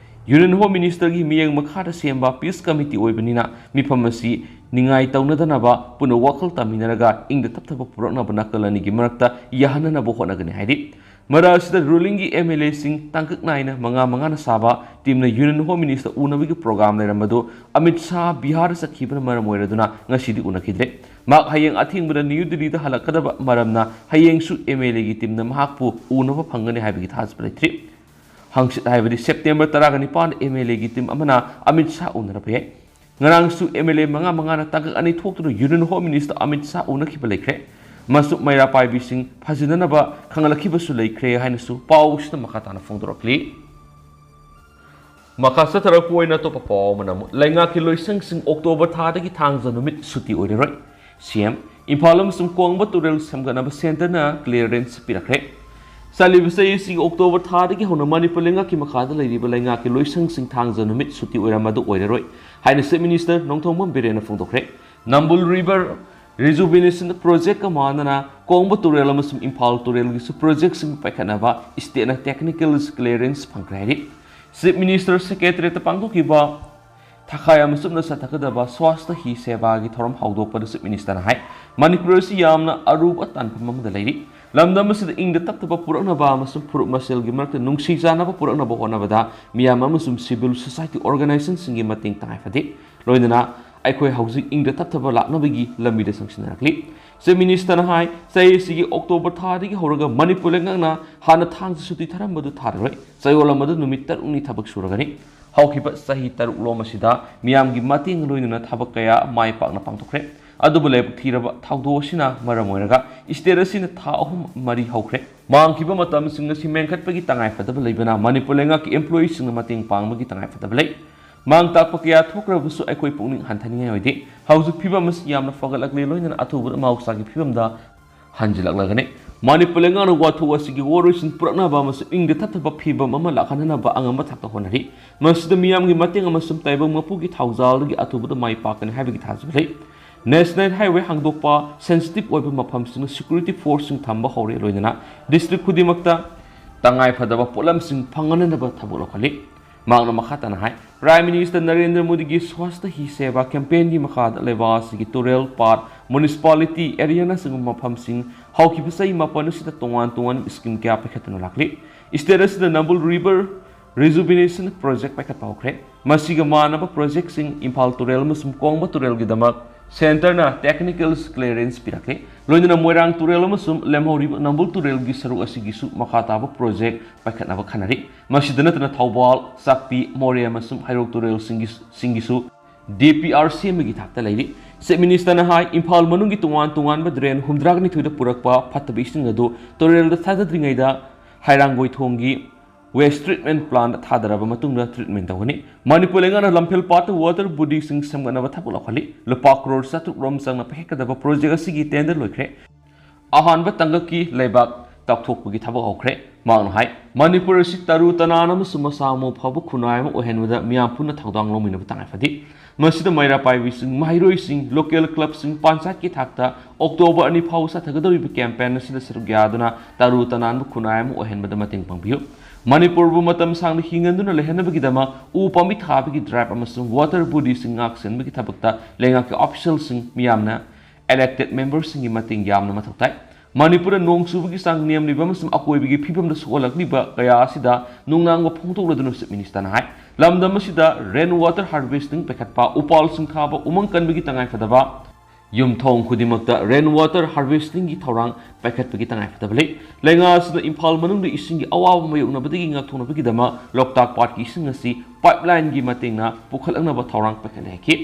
ꯌꯨꯅꯤꯌꯟ ꯍꯣꯝ ꯃꯤꯅꯤꯁꯇꯔꯒꯤ ꯃꯤꯠꯌꯦꯡ ꯃꯈꯥꯗ ꯁꯦꯝꯕ ꯄꯤꯁ ꯀꯃꯤꯇꯤ ꯑꯣꯏꯕꯅꯤꯅ, ꯃꯤꯐꯝ ꯑꯁꯤ ꯅꯤꯡꯉꯥꯏ ꯇꯧꯅꯗꯅꯕ ꯄꯨꯟꯅ ꯋꯥꯈꯜ ꯇꯥꯃꯤꯟꯅꯔꯒ ꯏꯪꯗ ꯇꯞꯊꯕ ꯄꯨꯔꯛꯅꯕ ꯅꯥꯀꯜ ꯑꯅꯤꯒꯤ ꯃꯔꯛꯇ ꯌꯥꯍꯟꯅꯅꯕ ꯍꯣꯠꯅꯒꯅꯤ ꯍꯥꯏꯔꯤ꯫ ꯃꯔꯛ ꯑꯁꯤꯗ ꯔꯨꯂꯤꯡꯒꯤ ꯑꯦꯝ ꯑꯦꯜ ꯑꯦꯁꯤꯡ ꯇꯥꯡꯀꯛ ꯅꯥꯏꯅ ꯃꯉꯥ ꯃꯉꯥꯅ ꯁꯥꯕ ꯇꯤꯝꯅ ꯌꯨꯅꯤꯌꯟ ꯍꯣꯝ ꯃꯤꯅꯤꯁꯇꯔ ꯎꯅꯕꯒꯤ ꯄ꯭ꯔꯣꯒ꯭ꯔꯥꯝ ꯂꯩꯔꯝꯕꯗꯨ ꯑꯃꯤꯠ ꯁꯥꯍ ꯕꯤꯍꯥꯔ ꯆꯠꯈꯤꯕꯅ ꯃꯔꯝ ꯑꯣꯏꯔꯗꯨꯅ ꯉꯁꯤꯗꯤ ꯎꯅꯈꯤꯗ꯭ꯔꯦ꯫ ꯃꯍꯥꯛ ꯍꯌꯦꯡ ꯑꯊꯦꯡꯕꯗ ꯅ꯭ꯌꯨ ꯗꯤꯜꯂꯤꯗ ꯍꯜꯂꯛꯀꯗꯕ ꯃꯔꯝꯅ, ꯍꯌꯦꯡꯁꯨ ꯑꯦꯝ ꯑꯦꯜ ꯑꯦꯒꯤ ꯇꯤꯝꯅ ꯃꯍꯥꯛꯄꯨ ꯎꯅꯕ ꯐꯪꯒꯅꯤ ꯍꯥꯏꯕꯒꯤ ꯊꯥꯖꯕ ꯂꯩꯇ꯭ꯔꯤ꯫ ꯍꯪꯆꯤꯠ ꯍꯥꯏꯕꯗꯤ ꯁꯦꯞꯇꯦꯝꯕꯔ ꯇꯔꯥꯒ ꯅꯤꯄꯥꯟꯗ ꯑꯦꯝ ꯑꯦꯜ ꯑꯦꯒꯤ ꯇꯤꯝ ꯑꯃꯅ ꯑꯃꯤꯠ ꯁꯥꯍ ꯎꯅꯔꯛꯄ ꯌꯥꯏ꯫ ꯉꯔꯥꯡꯁꯨ ꯑꯦꯝ ꯑꯦꯜ ꯑꯦ ꯃꯉꯥ ꯃꯉꯥꯅ ꯇꯥꯡꯀꯛ ꯑꯅꯤ ꯊꯣꯛꯇꯨꯅ union home minister Amit Shah ꯎꯅꯈꯤꯕ ꯂꯩꯈ꯭ꯔꯦ꯫ ꯃꯁꯨ ꯃꯩꯔꯥ ꯄꯥꯏꯕꯤꯁꯤꯡ ꯐꯥꯖꯤꯟꯅꯅꯕ ꯈꯪꯍꯜꯂꯛꯈꯤꯕꯁꯨ ꯂꯩꯈ꯭ꯔꯦ ꯍꯥꯏꯅꯁꯨ ꯄꯥꯎꯁꯤꯗ ꯃꯈꯥ ꯇꯥꯅ ꯐꯣꯡꯗꯣꯔꯛꯂꯤ꯫ ꯃꯈꯥ ꯆꯠꯊꯔꯛꯄ ꯑꯣꯏꯅ ꯑꯇꯣꯞꯄ ꯄꯥꯎ ꯑꯃꯅ ꯑꯃꯨꯛ ꯂꯩꯉꯥꯛꯀꯤ ꯂꯣꯏꯁꯪꯁꯤꯡ ꯑꯣꯛꯇꯣꯕꯔ ꯊꯥꯗꯒꯤ ꯊꯥꯡꯖ ꯅꯨꯃꯤꯠ ꯁꯨꯇꯤ ꯑꯣꯏꯔꯔꯣꯏ꯫ ꯁꯤ ꯑꯦꯝ, ꯏꯝꯐꯥꯜ ꯑꯃꯁꯨꯡ ꯀꯣꯡꯕ ꯇꯨꯔꯦꯜ ꯁꯦꯝꯒꯠꯅꯕ ꯁꯦꯟꯇꯔꯅ ꯀ꯭ꯂꯤꯌꯥꯔꯦꯟꯁ ꯄꯤꯔꯛꯈ꯭ꯔꯦ꯫ ꯆꯠꯂꯤꯕ ꯆꯍꯤ ꯑꯁꯤꯒꯤ ꯑꯣꯛꯇꯣꯕꯔ ꯊꯥꯗꯒꯤ ꯍꯧꯅ ꯃꯅꯤꯄꯨꯔ ꯂꯩꯉꯥꯛꯀꯤ ꯃꯈꯥꯗ ꯂꯩꯔꯤꯕ ꯂꯩꯉꯥꯛꯀꯤ ꯂꯣꯏꯁꯪꯁꯤꯡ ꯊꯥꯡꯖ ꯅꯨꯃꯤꯠ ꯁꯨꯇꯤ ꯑꯣꯏꯔꯝꯕꯗꯨ ꯑꯣꯏꯔꯔꯣꯏ ꯍꯥꯏꯅ ꯆꯤꯐ ꯃꯤꯅꯤꯁꯇꯔ ꯅꯣꯡꯊꯣꯝꯕꯝ ꯕꯤꯔꯦꯟꯅ ꯐꯣꯡꯗꯣꯛꯈ꯭ꯔꯦ꯫ ꯅꯝꯕꯨꯜ ꯔꯤꯚꯔ ꯔꯤꯖꯨꯚꯤꯅꯦꯁꯟ ꯄ꯭ꯔꯣꯖꯦꯛꯀ ꯃꯥꯟꯅꯅ ꯀꯣꯡꯕ ꯇꯨꯔꯦꯜ ꯑꯃꯁꯨꯡ ꯏꯝꯐꯥꯜ ꯇꯨꯔꯦꯜꯒꯤꯁꯨ ꯄ꯭ꯔꯣꯖꯦꯛꯁꯤꯡ ꯄꯥꯏꯈꯠꯅꯕ ꯁ꯭ꯇꯦꯠꯅ ꯇꯦꯛꯅꯤꯀꯦꯜ ꯀ꯭ꯂꯤꯌꯥꯔꯦꯟꯁ ꯐꯪꯈ꯭ꯔꯦ ꯍꯥꯏꯔꯤ꯫ ꯆꯤꯐ ꯃꯤꯅꯤꯁꯇꯔ ꯁꯦꯀ꯭ꯔꯦꯇꯔꯤꯌꯦꯠꯇ ꯄꯥꯡꯊꯣꯛꯈꯤꯕ ꯊꯥꯈꯥꯏ ꯑꯃ ꯆꯨꯞꯅ ꯆꯠꯊꯒꯗꯕ ꯁ꯭ꯋꯥꯁꯊ ꯍꯤ ꯁꯦꯕꯥꯒꯤ ꯊꯧꯔꯝ ꯍꯧꯗꯣꯛꯄꯗ ꯆꯤꯐ ꯃꯤꯅꯤꯁꯇꯔꯅ ꯍꯥꯏ, ꯃꯅꯤꯄꯨꯔ ꯑꯁꯤ ꯌꯥꯝꯅ ꯑꯔꯨꯕ ꯇꯥꯟꯐꯝ ꯑꯃꯗ ꯂꯩꯔꯤ꯫ ꯂꯝꯗꯝ ꯑꯁꯤꯗ ꯏꯪꯗ ꯇꯞꯊꯕ ꯄꯨꯔꯛꯅꯕ ꯑꯃꯁꯨꯡ ꯐꯨꯔꯨꯞ ꯃꯁꯦꯜꯒꯤ ꯃꯔꯛꯇ ꯅꯨꯡꯁꯤ ꯆꯥꯟꯅꯕ ꯄꯨꯔꯛꯅꯕ ꯍꯣꯠꯅꯕꯗ ꯃꯤꯌꯥꯝ ꯑꯃꯁꯨꯡ ꯁꯤꯚꯤꯜ ꯁꯣꯁꯥꯏꯇꯤ ꯑꯣꯔꯒꯅꯥꯏꯖꯦꯁꯟꯁꯤꯡꯒꯤ ꯃꯇꯦꯡ ꯇꯉꯥꯏ ꯐꯗꯦ꯫ ꯂꯣꯏꯅꯅ ꯑꯩꯈꯣꯏ ꯍꯧꯖꯤꯛ ꯏꯪꯗ ꯇꯞꯊꯕ ꯂꯥꯛꯅꯕꯒꯤ ꯂꯝꯕꯤꯗ ꯆꯪꯁꯤꯟꯅꯔꯛꯂꯤ꯫ ꯆꯤꯐ ꯃꯤꯅꯤꯁꯇꯔꯅ ꯍꯥꯏ, ꯆꯍꯤ ꯑꯁꯤꯒꯤ ꯑꯣꯛꯇꯣꯕꯔ ꯊꯥꯗꯒꯤ ꯍꯧꯔꯒ ꯃꯅꯤꯄꯨꯔ ꯂꯩꯉꯥꯛꯅ ꯍꯥꯟꯅ ꯊꯥꯡꯖ ꯁꯨꯇꯤ ꯊꯥꯔꯝꯕꯗꯨ ꯊꯥꯔꯔꯣꯏ꯫ ꯆꯌꯣꯜ ꯑꯃꯗ ꯅꯨꯃꯤꯠ ꯇꯔꯨꯛꯅꯤ ꯊꯕꯛ ꯁꯨꯔꯒꯅꯤ꯫ ꯍꯧꯈꯤꯕ ꯆꯍꯤ ꯇꯔꯨꯛ ꯂꯣꯝ ꯑꯁꯤꯗ ꯃꯤꯌꯥꯝꯒꯤ ꯃꯇꯦꯡ ꯂꯣꯏꯅꯅ ꯊꯕꯛ ꯀꯌꯥ ꯃꯥꯏ ꯄꯥꯛꯅ ꯄꯥꯡꯊꯣꯛꯈ꯭ꯔꯦ꯫ ꯑꯗꯨꯕꯨ ꯂꯥꯏꯕꯛ ꯊꯤꯔꯕ ꯊꯧꯗꯣꯛ ꯑꯁꯤꯅ ꯃꯔꯝ ꯑꯣꯏꯔꯒ ꯁ꯭ꯇꯦꯠ ꯑꯁꯤꯅ ꯊꯥ ꯑꯍꯨꯝ ꯃꯔꯤ ꯍꯧꯈ꯭ꯔꯦ꯫ ꯃꯥꯡꯈꯤꯕ ꯃꯇꯝꯁꯤꯡ ꯑꯁꯤ ꯃꯦꯟꯈꯠꯄꯒꯤ ꯇꯉꯥꯏꯐꯗꯕ ꯂꯩꯕꯅ ꯃꯅꯤꯄꯨꯔ ꯂꯩꯉꯥꯛꯀꯤ ꯑꯦꯝꯄ꯭ꯂꯣꯌꯤꯁꯤꯡꯅ ꯃꯇꯦꯡ ꯄꯥꯡꯕꯒꯤ ꯇꯉꯥꯏꯐꯗꯕ ꯂꯩ꯫ ꯃꯥꯡ ꯇꯥꯛꯄ ꯀꯌꯥ ꯊꯣꯛꯈ꯭ꯔꯕꯁꯨ ꯑꯩꯈꯣꯏ ꯄꯨꯛꯅꯤꯡ ꯍꯟꯊꯅꯤꯡꯉꯥꯏ ꯑꯣꯏꯗꯦ꯫ ꯍꯧꯖꯤꯛ ꯐꯤꯕꯝ ꯑꯁꯤ ꯌꯥꯝꯅ ꯐꯒꯠꯂꯛꯂꯦ, ꯂꯣꯏꯅꯅ ꯑꯊꯨꯕꯗ ꯃꯍꯧꯁꯥꯒꯤ ꯐꯤꯕꯝꯗ ꯍꯟꯖꯤꯜꯂꯛꯂꯒꯅꯤ꯫ ꯃꯅꯤꯄꯨꯔ ꯂꯩꯉꯥꯛꯅ ꯋꯥꯊꯣꯛ ꯑꯁꯤꯒꯤ ꯋꯥꯔꯣꯏꯁꯤꯟ ꯄꯨꯔꯛꯅꯕ ꯑꯃꯁꯨꯡ ꯏꯪꯗ ꯇꯞꯊꯕ ꯐꯤꯕꯝ ꯑꯃ ꯂꯥꯛꯍꯟꯅꯕ ꯑꯉꯝꯕ ꯊꯥꯛꯇ ꯍꯣꯠꯅꯔꯤ꯫ ꯃꯁꯤꯗ ꯃꯤꯌꯥꯝꯒꯤ ꯃꯇꯦꯡ ꯑꯃꯁꯨꯡ ꯇꯥꯏꯕꯪ ꯃꯄꯨꯒꯤ ꯊꯧꯖꯥꯜꯗꯒꯤ ꯑꯊꯨꯕꯗ ꯃꯥꯏ ꯄꯥꯛꯀꯅꯤ ꯍꯥꯏꯕꯒꯤ ꯊꯥꯖꯕ ꯂꯩ꯫ ꯅꯦꯁꯅꯦꯜ ꯍꯥꯏꯋꯦ ꯍꯥꯡꯗꯣꯛꯄ, ꯁꯦꯟꯁꯤꯇꯤꯚ ꯑꯣꯏꯕ ꯃꯐꯝꯁꯤꯡꯗ ꯁꯦꯀ꯭ꯌꯨꯔꯤꯇꯤ ꯐꯣꯔꯁꯁꯤꯡ ꯊꯝꯕ ꯍꯧꯔꯦ, ꯂꯣꯏꯅꯅ ꯗꯤꯁꯇ꯭ꯔꯤꯛ ꯈꯨꯗꯤꯡꯃꯛꯇ ꯇꯉꯥꯏ ꯐꯗꯕ ꯄꯣꯠꯂꯝꯁꯤꯡ ꯐꯪꯍꯟꯅꯕ ꯊꯕꯛ ꯂꯧꯈꯠꯂꯤ꯫ ꯃꯍꯥꯛꯅ ꯃꯈꯥ ꯇꯥꯅ ꯍꯥꯏ, ꯄ꯭ꯔꯥꯏꯝ ꯃꯤꯅꯤꯁꯇꯔ ꯅꯔꯦꯟꯗ꯭ꯔ ꯃꯣꯗꯤꯒꯤ ꯁ꯭ꯋꯥꯁꯊ ꯍꯤ ꯁꯦꯕꯥ ꯀꯦꯝꯄꯦꯟꯒꯤ ꯃꯈꯥꯗ ꯂꯩꯕꯥꯛ ꯑꯁꯤꯒꯤ ꯇꯨꯔꯦꯜ, ꯄꯥꯠ, ꯃ꯭ꯌꯨꯅꯤꯁꯤꯄꯥꯂꯤꯇꯤ ꯑꯦꯔꯤꯌꯥꯅꯆꯤꯡꯕ ꯃꯐꯝꯁꯤꯡ ꯍꯧꯈꯤꯕ ꯆꯍꯤ ꯃꯥꯄꯟ ꯑꯁꯤꯗ ꯇꯣꯉꯥꯟ ꯇꯣꯉꯥꯟꯕ ꯁ꯭ꯀꯤꯝ ꯀꯌꯥ ꯄꯥꯏꯈꯠꯇꯨꯅ ꯂꯥꯛꯂꯤ꯫ ꯁ꯭ꯇꯦꯠ ꯑꯁꯤꯗ ꯅꯝꯕꯨꯜ ꯔꯤꯚꯔ ꯔꯤꯖꯨꯚꯤꯅꯦꯁꯟ ꯄ꯭ꯔꯣꯖꯦꯛ ꯄꯥꯏꯈꯠꯄ ꯍꯧꯈ꯭ꯔꯦ꯫ ꯃꯁꯤꯒ ꯃꯥꯟꯅꯕ ꯄ꯭ꯔꯣꯖꯦꯛꯁꯤꯡ ꯏꯝꯐꯥꯜ ꯇꯨꯔꯦꯜ ꯑꯃꯁꯨꯡ ꯀꯣꯡꯕ ꯇꯨꯔꯦꯜꯒꯤꯗꯃꯛ ꯁꯦꯟꯇꯔꯅ ꯇꯦꯛꯅꯤꯀꯦꯜ ꯀ꯭ꯂꯤꯌꯥꯔꯦꯟꯁ ꯄꯤꯔꯛꯂꯦ꯫ ꯂꯣꯏꯅꯅ ꯃꯣꯏꯔꯥꯡ ꯇꯨꯔꯦꯜ ꯑꯃꯁꯨꯡ ꯂꯦꯝꯍꯧꯔꯤꯕ ꯅꯝꯕꯨꯜ ꯇꯨꯔꯦꯜꯒꯤ ꯁꯔꯨꯛ ꯑꯁꯤꯒꯤꯁꯨ ꯃꯈꯥ ꯇꯥꯕ ꯄ꯭ꯔꯣꯖꯦꯛ ꯄꯥꯏꯈꯠꯅꯕ ꯈꯟꯅꯔꯤ꯫ ꯃꯁꯤꯗ ꯅꯠꯇꯅ ꯊꯧꯕꯥꯜ, ꯆꯥꯛꯄꯤ, ꯃꯣꯔꯦ ꯑꯃꯁꯨꯡ ꯍꯩꯔꯣꯛ ꯇꯨꯔꯦꯜꯁꯤꯡꯒꯤ, ꯁꯤꯡꯒꯤꯁꯨ ꯗꯤ ꯄꯤ ꯑꯥꯔ ꯁꯦꯝꯕꯒꯤ ꯊꯥꯛꯇ ꯂꯩꯔꯤ꯫ ꯆꯤꯐ ꯃꯤꯅꯤꯁꯇꯔꯅ ꯍꯥꯏ, ꯏꯝꯐꯥꯜ ꯃꯅꯨꯡꯒꯤ ꯇꯣꯉꯥꯟ ꯇꯣꯉꯥꯟꯕ ꯗ꯭ꯔꯦꯟ ꯍꯨꯝꯗ꯭ꯔꯥꯒ ꯅꯤꯊꯣꯏꯗ ꯄꯨꯔꯛꯄ ꯐꯠꯇꯕ ꯏꯁꯤꯡ ꯑꯗꯨ ꯇꯨꯔꯦꯜꯗ ꯊꯥꯗꯗ꯭ꯔꯤꯉꯩꯗ ꯍꯩꯔꯥꯡꯒꯣꯏꯊꯣꯡꯒꯤ Waste treatment plant ꯊꯥꯗꯔꯕ ꯃꯇꯨꯡꯗ treatment ꯇꯧꯒꯅꯤ꯫ ꯃꯅꯤꯄꯨꯔ ꯂꯩꯉꯥꯛꯅ ꯂꯝꯐꯦꯜ ꯄꯥꯠꯇ water bodyꯁꯤꯡ ꯁꯦꯝꯒꯠꯅꯕ ꯊꯕꯛ ꯂꯧꯈꯠꯂꯤ꯫ ꯂꯨꯄꯥ ꯀ꯭ꯔꯣꯔ ꯆꯥꯇ꯭ꯔꯨꯛ ꯔꯣꯝ ꯆꯪꯅ ꯄꯥꯏꯈꯠꯀꯗꯕ project ꯑꯁꯤꯒꯤ tender ꯂꯣꯏꯈ꯭ꯔꯦ꯫ ꯑꯍꯥꯟꯕ ꯇꯥꯡꯀꯛꯀꯤ ꯂꯩꯕꯥꯛ ꯇꯧꯊꯣꯛꯄꯒꯤ ꯊꯕꯛ ꯍꯧꯈ꯭ꯔꯦ꯫ ꯃꯍꯥꯛꯅ ꯍꯥꯏ, ꯃꯅꯤꯄꯨꯔ ꯑꯁꯤ ꯇꯔꯨ ꯇꯅꯥꯟ ꯑꯃꯁꯨꯡ ꯃꯁꯥ ꯃꯎ ꯐꯕ ꯈꯨꯟꯅꯥꯏ ꯑꯃ ꯑꯣꯏꯍꯟꯕꯗ ꯃꯤꯌꯥꯝ ꯄꯨꯟꯅ ꯊꯧꯗꯥꯡ ꯂꯧꯃꯤꯟꯅꯕ ꯇꯉꯥꯏ ꯐꯗꯦ꯫ ꯃꯁꯤꯗ ꯃꯩꯔꯥ ꯄꯥꯏꯕꯤꯁꯤꯡ, ꯃꯍꯩꯔꯣꯏꯁꯤꯡ, local clubꯁꯤꯡ, ꯄꯟꯆꯥꯌꯠꯀꯤ ꯊꯥꯛꯇ October ꯑꯅꯤ ꯐꯥꯎꯕ ꯆꯠꯊꯒꯗꯧꯔꯤꯕ campaign ꯑꯁꯤꯗ ꯁꯔꯨꯛ ꯌꯥꯗꯨꯅ ꯇꯔꯨ ꯇꯅꯥꯟꯕ ꯈꯨꯟꯅꯥꯏ ꯑꯃ ꯑꯣꯏꯍꯟꯕꯗ ꯃꯇꯦꯡ ꯄꯥꯡꯕꯤꯌꯨ꯫ ꯃꯅꯤꯄꯨꯔꯕꯨ ꯃꯇꯝ ꯁꯥꯡꯅ ꯍꯤꯡꯍꯟꯗꯨꯅ ꯂꯩꯍꯟꯅꯕꯒꯤꯗꯃꯛ ꯎ ꯄꯥꯝꯕꯤ ꯊꯥꯕꯒꯤ drive ꯑꯃꯁꯨꯡ water bodyꯁꯤꯡ ꯉꯥꯛ ꯁꯦꯟꯕꯒꯤ ꯊꯕꯛꯇ ꯂꯩꯉꯥꯛꯀꯤ officialꯁꯤꯡ, ꯃꯤꯌꯥꯝꯅ elected memberꯁꯤꯡꯒꯤ ꯃꯇꯦꯡ ꯌꯥꯝꯅ ꯃꯊꯧ ꯇꯥꯏ꯫ ꯃꯅꯤꯄꯨꯔꯗ ꯅꯣꯡ ꯆꯨꯕꯒꯤ ꯆꯥꯡ ꯅꯦꯝꯂꯤꯕ ꯑꯃꯁꯨꯡ ꯑꯀꯣꯏꯕꯒꯤ ꯐꯤꯕꯝꯗ ꯁꯣꯛꯍꯜꯂꯛꯂꯤꯕ ꯀꯌꯥ ꯑꯁꯤꯗ ꯅꯨꯡꯅꯥꯡꯕ ꯐꯣꯡꯗꯣꯛꯂꯗꯨꯅ Chief Ministerꯅ ꯍꯥꯏ, ꯂꯝꯗꯝ ꯑꯁꯤꯗ rain water harvesting ꯄꯥꯏꯈꯠꯄ, ꯎꯄꯥꯜꯁꯤꯡ ꯊꯥꯕ, ꯎꯃꯪ ꯀꯟꯕꯒꯤ ꯇꯉꯥꯏꯐꯗꯕ, ꯌꯨꯝꯊꯣꯡ ꯈꯨꯗꯤꯡꯃꯛꯇ rain water harvestingꯒꯤ ꯊꯧꯔꯥꯡ ꯄꯥꯏꯈꯠꯄꯒꯤ ꯇꯉꯥꯏꯐꯗꯕ ꯂꯩ꯫ ꯂꯩꯉꯥꯛ ꯑꯁꯤꯅ ꯏꯝꯐꯥꯜ ꯃꯅꯨꯡꯗ ꯏꯁꯤꯡꯒꯤ ꯑꯋꯥꯕ ꯃꯥꯌꯣꯛꯅꯕꯗꯒꯤ ꯉꯥꯛꯊꯣꯛꯅꯕꯒꯤꯗꯃꯛ ꯂꯣꯛꯇꯥꯛ ꯄꯥꯠꯀꯤ ꯏꯁꯤꯡ ꯑꯁꯤ pipelineꯒꯤ ꯃꯇꯦꯡꯅ ꯄꯨꯈꯠꯂꯛꯅꯕ ꯊꯧꯔꯥꯡ ꯄꯥꯏꯈꯠꯂꯦ ꯍꯥꯏꯈꯤ꯫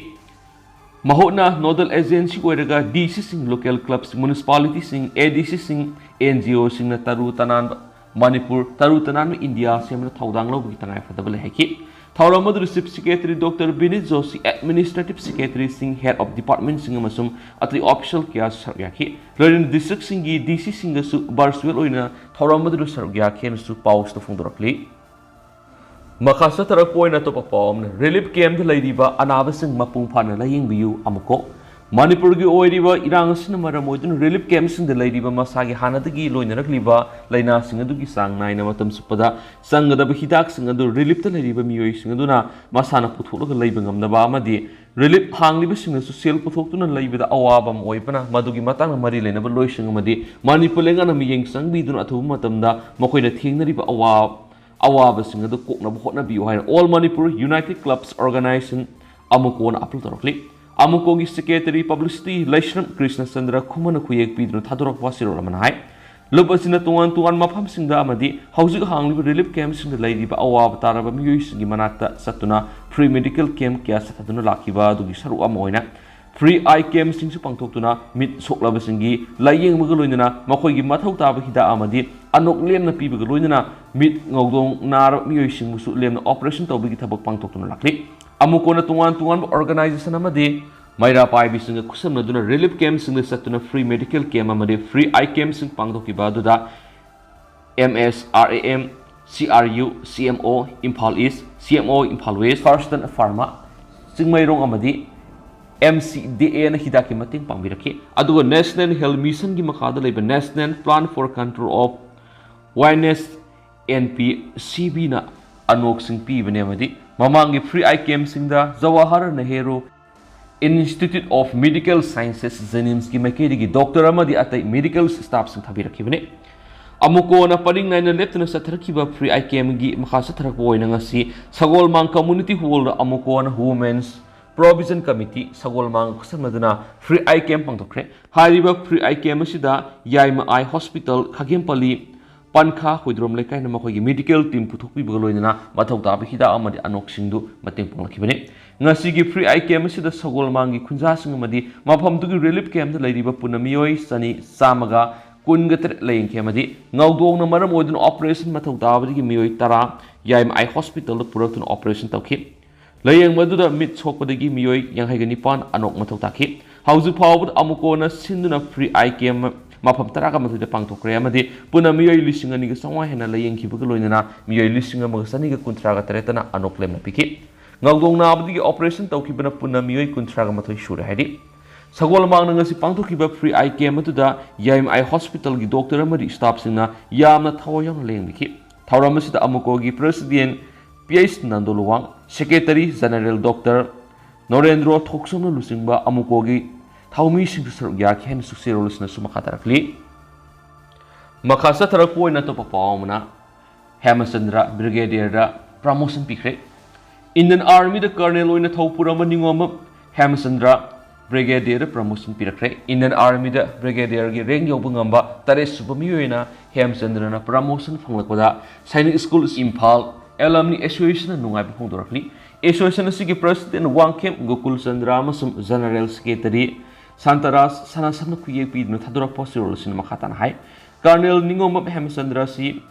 ꯃꯍꯣꯠꯅ nodal agency ꯑꯣꯏꯔꯒ DCꯁꯤꯡ, local clubs, municipalityꯁꯤꯡ, ADCꯁꯤꯡ, NGOꯁꯤꯡꯅ ꯇꯔꯨ ꯇꯅꯥꯟꯕ ꯃꯅꯤꯄꯨꯔ, ꯇꯔꯨ ꯇꯅꯥꯟꯕ ꯏꯟꯗꯤꯌꯥ ꯁꯦꯝꯕꯗ ꯊꯧꯗꯥꯡ ꯂꯧꯕꯒꯤ ꯇꯉꯥꯏꯐꯗꯕ ꯂꯩ ꯍꯥꯏꯈꯤ꯫ ꯊꯧꯔꯝ ꯑꯗꯨꯗ Chief Secretary Doctor Binit Joshi, Administrative Secretaryꯁꯤꯡ, Head of Departmentꯁꯤꯡ ꯑꯃꯁꯨꯡ ꯑꯇꯩ official ꯀꯌꯥꯁꯨ ꯁꯔꯨꯛ ꯌꯥꯈꯤ꯫ ꯂꯣꯏꯅꯅ districtꯁꯤꯡꯒꯤ DCꯁꯤꯡꯒꯁꯨ virtual ꯑꯣꯏꯅ ꯊꯧꯔꯝ ꯑꯗꯨꯗ ꯁꯔꯨꯛ ꯌꯥꯈꯤ ꯍꯥꯏꯅꯁꯨ ꯄꯥꯎꯁꯤꯗ ꯐꯣꯡꯗꯣꯔꯛꯂꯤ꯫ ꯃꯈꯥ ꯆꯠꯊꯔꯛꯄ ꯑꯣꯏꯅ ꯑꯇꯣꯞꯄ ꯄꯥꯎ ꯑꯃꯅ, relief campꯇ ꯂꯩꯔꯤꯕ ꯑꯅꯥꯕꯁꯤꯡ ꯃꯄꯨꯡ ꯐꯥꯅ ꯂꯥꯌꯦꯡꯕꯤꯌꯨ ꯑꯃꯨꯛꯀꯣ꯫ ꯃꯅꯤꯄꯨꯔꯒꯤ ꯑꯣꯏꯔꯤꯕ ꯏꯔꯥꯡ ꯑꯁꯤꯅ ꯃꯔꯝ ꯑꯣꯏꯗꯨꯅ relief campꯁꯤꯡꯗ ꯂꯩꯔꯤꯕ ꯃꯁꯥꯒꯤ ꯍꯥꯟꯅꯗꯒꯤ ꯂꯣꯏꯅꯔꯛꯂꯤꯕ ꯂꯥꯏꯅꯥꯁꯤꯡ ꯑꯗꯨꯒꯤ ꯆꯥꯡ ꯅꯥꯏꯅ ꯃꯇꯝ ꯆꯨꯞꯄꯗ ꯆꯪꯒꯗꯕ ꯍꯤꯗꯥꯛꯁꯤꯡ ꯑꯗꯨ reliefꯇ ꯂꯩꯔꯤꯕ ꯃꯤꯑꯣꯏꯁꯤꯡ ꯑꯗꯨꯅ ꯃꯁꯥꯅ ꯄꯨꯊꯣꯛꯂꯒ ꯂꯩꯕ ꯉꯝꯅꯕ ꯑꯃꯗꯤ relief ꯍꯥꯡꯂꯤꯕꯁꯤꯡꯅꯁꯨ ꯁꯦꯜ ꯄꯨꯊꯣꯛꯇꯨꯅ ꯂꯩꯕꯗ ꯑꯋꯥꯕ ꯑꯃ ꯑꯣꯏꯕꯅ, ꯃꯗꯨꯒꯤ ꯃꯇꯥꯡꯗ ꯃꯔꯤ ꯂꯩꯅꯕ ꯂꯣꯏꯁꯪ ꯑꯃꯗꯤ ꯃꯅꯤꯄꯨꯔ ꯂꯩꯉꯥꯛꯅ ꯃꯤꯠꯌꯦꯡ ꯆꯪꯕꯤꯗꯨꯅ ꯑꯊꯨꯕ ꯃꯇꯝꯗ ꯃꯈꯣꯏꯅ ꯊꯦꯡꯅꯔꯤꯕ ꯑꯋꯥ-, ꯑꯋꯥꯕꯁꯤꯡ ꯑꯗꯨ ꯀꯣꯛꯅꯕ ꯍꯣꯠꯅꯕꯤꯌꯨ ꯍꯥꯏꯅ All Manipur United Clubs Organization, ꯑꯃꯨꯀꯣꯅ appeal ꯇꯧꯔꯛꯂꯤ꯫ ꯑꯃꯨꯀꯣꯒꯤ Secretary Publicity ꯂꯩꯁ꯭ꯔꯝ Krishna Chandra ꯈꯨꯃꯟꯅ ꯈꯨꯌꯦꯛ ꯄꯤꯗꯨꯅ ꯊꯥꯗꯣꯔꯛꯄ ꯋꯥꯁꯤꯔꯣꯜ ꯑꯃꯅ ꯍꯥꯏ, ꯂꯨꯞ ꯑꯁꯤꯅ ꯇꯣꯉꯥꯟ ꯇꯣꯉꯥꯟꯕ ꯃꯐꯝꯁꯤꯡꯗ ꯑꯃꯗꯤ ꯍꯧꯖꯤꯛ ꯍꯥꯡꯂꯤꯕ relief campꯁꯤꯡꯗ ꯂꯩꯔꯤꯕ ꯑꯋꯥꯕ ꯇꯥꯔꯕ ꯃꯤꯑꯣꯏꯁꯤꯡꯒꯤ ꯃꯅꯥꯛꯇ ꯆꯠꯇꯨꯅ free medical camp ꯀꯌꯥ ꯆꯠꯊꯗꯨꯅ ꯂꯥꯛꯈꯤꯕ ꯑꯗꯨꯒꯤ ꯁꯔꯨꯛ ꯑꯃ ꯑꯣꯏꯅ Free eye campꯁꯤꯡꯁꯨ ꯄꯥꯡꯊꯣꯛꯇꯨꯅ ꯃꯤꯠ ꯁꯣꯛꯂꯕꯁꯤꯡꯒꯤ ꯂꯥꯌꯦꯡꯕꯒ ꯂꯣꯏꯅꯅ ꯃꯈꯣꯏꯒꯤ ꯃꯊꯧ ꯇꯥꯕ ꯍꯤꯗꯥꯛ ꯑꯃꯗꯤ ꯑꯅꯣꯛ ꯂꯦꯝꯅ ꯄꯤꯕꯒ ꯂꯣꯏꯅꯅ ꯃꯤꯠ ꯉꯧꯗꯣꯡ ꯅꯥꯔꯕ ꯃꯤꯑꯣꯏꯁꯤꯡꯕꯨꯁꯨ ꯂꯦꯝꯅ operation ꯇꯧꯕꯒꯤ ꯊꯕꯛ ꯄꯥꯡꯊꯣꯛꯇꯨꯅ ꯂꯥꯛꯂꯤ꯫ ꯑꯃꯨꯀꯣꯅ ꯇꯣꯉꯥꯟ ꯇꯣꯉꯥꯟꯕ organization ꯑꯃꯗꯤ ꯃꯩꯔꯥ ꯄꯥꯏꯕꯤꯁꯤꯡꯒ ꯈꯨꯠꯁꯝꯅꯗꯨꯅ relief campꯁꯤꯡꯗ ꯆꯠꯇꯨꯅ free medical camp ꯑꯃꯗꯤ free eye campꯁꯤꯡ ꯄꯥꯡꯊꯣꯛꯈꯤꯕ ꯑꯗꯨꯗ M S R A M, C R U, C M O Imphal East, C M O Imphal West, Thurston Pharma, Chingmeirong ꯑꯃꯗꯤ M C D Aꯅ ꯍꯤꯗꯥꯛꯀꯤ ꯃꯇꯦꯡ ꯄꯥꯡꯕꯤꯔꯛꯈꯤ꯫ ꯑꯗꯨꯒ National Health Missionꯒꯤ ꯃꯈꯥꯗ ꯂꯩꯕ National Plan for Control of Blindness, N P C Bꯅ ꯑꯅꯣꯛꯁꯤꯡ ꯄꯤꯕꯅꯦ ꯑꯃꯗꯤ ꯃꯃꯥꯡꯒꯤ free eye campꯁꯤꯡꯗ Jawaharlal Nehru Institute of Medical Sciences, JNIMSꯀꯤ ꯃꯥꯏꯀꯩꯗꯒꯤ doctor ꯑꯃꯗꯤ ꯑꯇꯩ medical staffꯁꯤꯡ ꯊꯥꯕꯤꯔꯛꯈꯤꯕꯅꯤ꯫ ꯑꯃꯨꯀꯣꯅ ꯄꯔꯤꯡ ꯅꯥꯏꯅ ꯂꯦꯞꯇꯅ ꯆꯠꯊꯔꯛꯈꯤꯕ free eye campꯒꯤ ꯃꯈꯥ ꯆꯠꯊꯔꯛꯄ ꯑꯣꯏꯅ ꯉꯁꯤ ꯁꯒꯣꯜꯃꯥꯡ Community Hallꯗ ꯑꯃꯨꯀꯣꯅ Women's Provision Committee ꯁꯒꯣꯜꯃꯥꯡ ꯈꯨꯠꯁꯝꯅꯗꯨꯅ free eye camp ꯄꯥꯡꯊꯣꯛꯈ꯭ꯔꯦ꯫ ꯍꯥꯏꯔꯤꯕ free eye camp ꯑꯁꯤꯗ ꯌꯥꯏꯃ Eye Hospital, ꯈꯥꯒꯦꯝꯄꯜꯂꯤ, ꯄꯟꯈꯥ ꯍꯣꯏꯗ꯭ꯔꯣꯝ ꯂꯩꯀꯥꯏꯅ ꯃꯈꯣꯏꯒꯤ medical team ꯄꯨꯊꯣꯛꯄꯤꯕꯒ ꯂꯣꯏꯅꯅ ꯃꯊꯧ ꯇꯥꯕ ꯍꯤꯗꯥꯛ ꯑꯃꯗꯤ ꯑꯅꯣꯛꯁꯤꯡꯗꯨ ꯃꯇꯦꯡ ꯄꯥꯡꯂꯛꯈꯤꯕꯅꯤ꯫ ꯉꯁꯤꯒꯤ free eye camp ꯑꯁꯤꯗ ꯁꯒꯣꯜꯃꯥꯡꯒꯤ ꯈꯨꯟꯖꯥꯁꯤꯡ ꯑꯃꯗꯤ ꯃꯐꯝꯗꯨꯒꯤ relief campꯇ ꯂꯩꯔꯤꯕ ꯄꯨꯟꯅ ꯃꯤꯑꯣꯏ ꯆꯅꯤ, ꯆꯥꯝꯃꯒ ꯀꯨꯟꯒ ꯇꯔꯦꯠ ꯂꯥꯌꯦꯡꯈꯤ ꯑꯃꯗꯤ ꯉꯧꯗꯣꯡꯅ ꯃꯔꯝ ꯑꯣꯏꯗꯨꯅ operation ꯃꯊꯧ ꯇꯥꯕꯗꯒꯤ ꯃꯤꯑꯣꯏ ꯇꯔꯥ ꯌꯥꯏꯃ Eye Hospitalꯗ ꯄꯨꯔꯛꯇꯨꯅ operation ꯇꯧꯈꯤ꯫ ꯂꯥꯌꯦꯡꯕ ꯑꯗꯨꯗ ꯃꯤꯠ ꯁꯣꯛꯄꯗꯒꯤ ꯃꯤꯑꯣꯏ ꯌꯥꯡꯈꯩꯒ ꯅꯤꯄꯥꯟ ꯑꯅꯣꯛ ꯃꯊꯧ ꯇꯥꯈꯤ꯫ ꯍꯧꯖꯤꯛ ꯐꯥꯎꯕꯗ ꯑꯃꯨꯀꯣꯅ ꯁꯤꯟꯗꯨꯅ free eye camp ꯃꯐꯝ ꯇꯔꯥꯒ ꯃꯥꯊꯣꯏꯗ ꯄꯥꯡꯊꯣꯛꯈ꯭ꯔꯦ ꯑꯃꯗꯤ ꯄꯨꯟꯅ ꯃꯤꯑꯣꯏ ꯂꯤꯁꯤꯡ ꯑꯅꯤꯒ ꯆꯥꯝꯃꯉꯥ ꯍꯦꯟꯅ ꯂꯥꯌꯦꯡꯈꯤꯕꯒ ꯂꯣꯏꯅꯅ ꯃꯤꯑꯣꯏ ꯂꯤꯁꯤꯡ ꯑꯃꯒ ꯆꯅꯤꯒ ꯀꯨꯟꯊ꯭ꯔꯥꯒ ꯇꯔꯦꯠꯇꯅ ꯑꯅꯣꯛ ꯂꯦꯝꯅ ꯄꯤꯈꯤ꯫ ꯉꯧꯗꯣꯡ ꯅꯥꯕꯗꯒꯤ operation ꯇꯧꯈꯤꯕꯅ ꯄꯨꯟꯅ ꯃꯤꯑꯣꯏ ꯀꯨꯟꯊ꯭ꯔꯥꯒ ꯃꯥꯊꯣꯏ ꯁꯨꯔꯦ ꯍꯥꯏꯔꯤ꯫ ꯁꯒꯣꯜꯃꯥꯡꯅ ꯉꯁꯤ ꯄꯥꯡꯊꯣꯛꯈꯤꯕ free eye camp ꯑꯗꯨꯗ ꯌꯥꯏꯃ Eye Hospitalꯒꯤ doctor ꯑꯃꯗꯤ staffꯁꯤꯡꯅ ꯌꯥꯝꯅ ꯊꯋꯥꯏ ꯌꯥꯎꯅ ꯂꯥꯌꯦꯡꯕꯤꯈꯤ꯫ ꯊꯧꯔꯝ ꯑꯁꯤꯗ ꯑꯃꯨꯀꯣꯒꯤ president P H Nando Luwang, secretary general doctor ꯅꯣꯔꯦꯟꯗ꯭ꯔꯣ ꯊꯣꯛꯆꯣꯝꯅ ꯂꯨꯆꯤꯡꯕ ꯑꯃꯨꯀꯣꯒꯤ ꯊꯧꯃꯤꯁꯤꯡꯁꯨ ꯁꯔꯨꯛ ꯌꯥꯈꯤ ꯍꯥꯏꯅ ꯁꯨꯛꯆꯦꯔꯣꯜ ꯑꯁꯤꯅꯁꯨ ꯃꯈꯥ ꯇꯥꯔꯛꯂꯤ꯫ ꯃꯈꯥ ꯆꯠꯊꯔꯛꯄ ꯑꯣꯏꯅ ꯑꯇꯣꯞꯄ ꯄꯥꯎ ꯑꯃꯅ, ꯍꯦꯃꯆꯟꯗ꯭ꯔ Brigadierꯗ promotion ꯄꯤꯈ꯭ꯔꯦ꯫ Indian Armyꯗ colonel ꯑꯣꯏꯅ ꯊꯧ ꯄꯨꯔꯝꯕ ꯅꯤꯉꯣꯝꯕꯝ ꯍꯦꯃꯆꯟꯗ꯭ꯔ Brigadierꯗ promotion ꯄꯤꯔꯛꯈ꯭ꯔꯦ꯫ Indian Armyꯗ Brigadierꯒꯤ rank ꯌꯧꯕ ꯉꯝꯕ ꯇꯔꯦꯠ ꯁꯨꯕ ꯃꯤꯑꯣꯏ ꯑꯣꯏꯅ ꯍꯦꯃꯆꯟꯗ꯭ꯔꯅ promotion ꯐꯪꯂꯛꯄꯗ Sainik School Imphal Alumni Association ꯅ ꯅꯨꯡꯉꯥꯏꯕ ꯐꯣꯡꯗꯣꯔꯛꯂꯤ꯫ Association ꯑꯁꯤꯒꯤ President ꯋꯥꯡꯈꯦꯝ ꯒꯣꯀꯨꯜ ꯆꯟꯗ꯭ꯔ ꯑꯃꯁꯨꯡ General Secretary ꯁꯥꯟꯇꯔꯥꯖ ꯁꯅꯥꯁꯝꯅ ꯈꯨꯌꯦꯛ ꯄꯤꯗꯨꯅ ꯊꯥꯗꯣꯔꯛꯄ ꯆꯦꯔꯣꯜ ꯑꯁꯤꯅ ꯃꯈꯥ ꯇꯥꯅ ꯍꯥꯏ, Colonel ꯅꯤꯉꯣꯝꯕꯝ ꯍꯦꯃꯆꯟꯗ꯭ꯔ ꯑꯁꯤ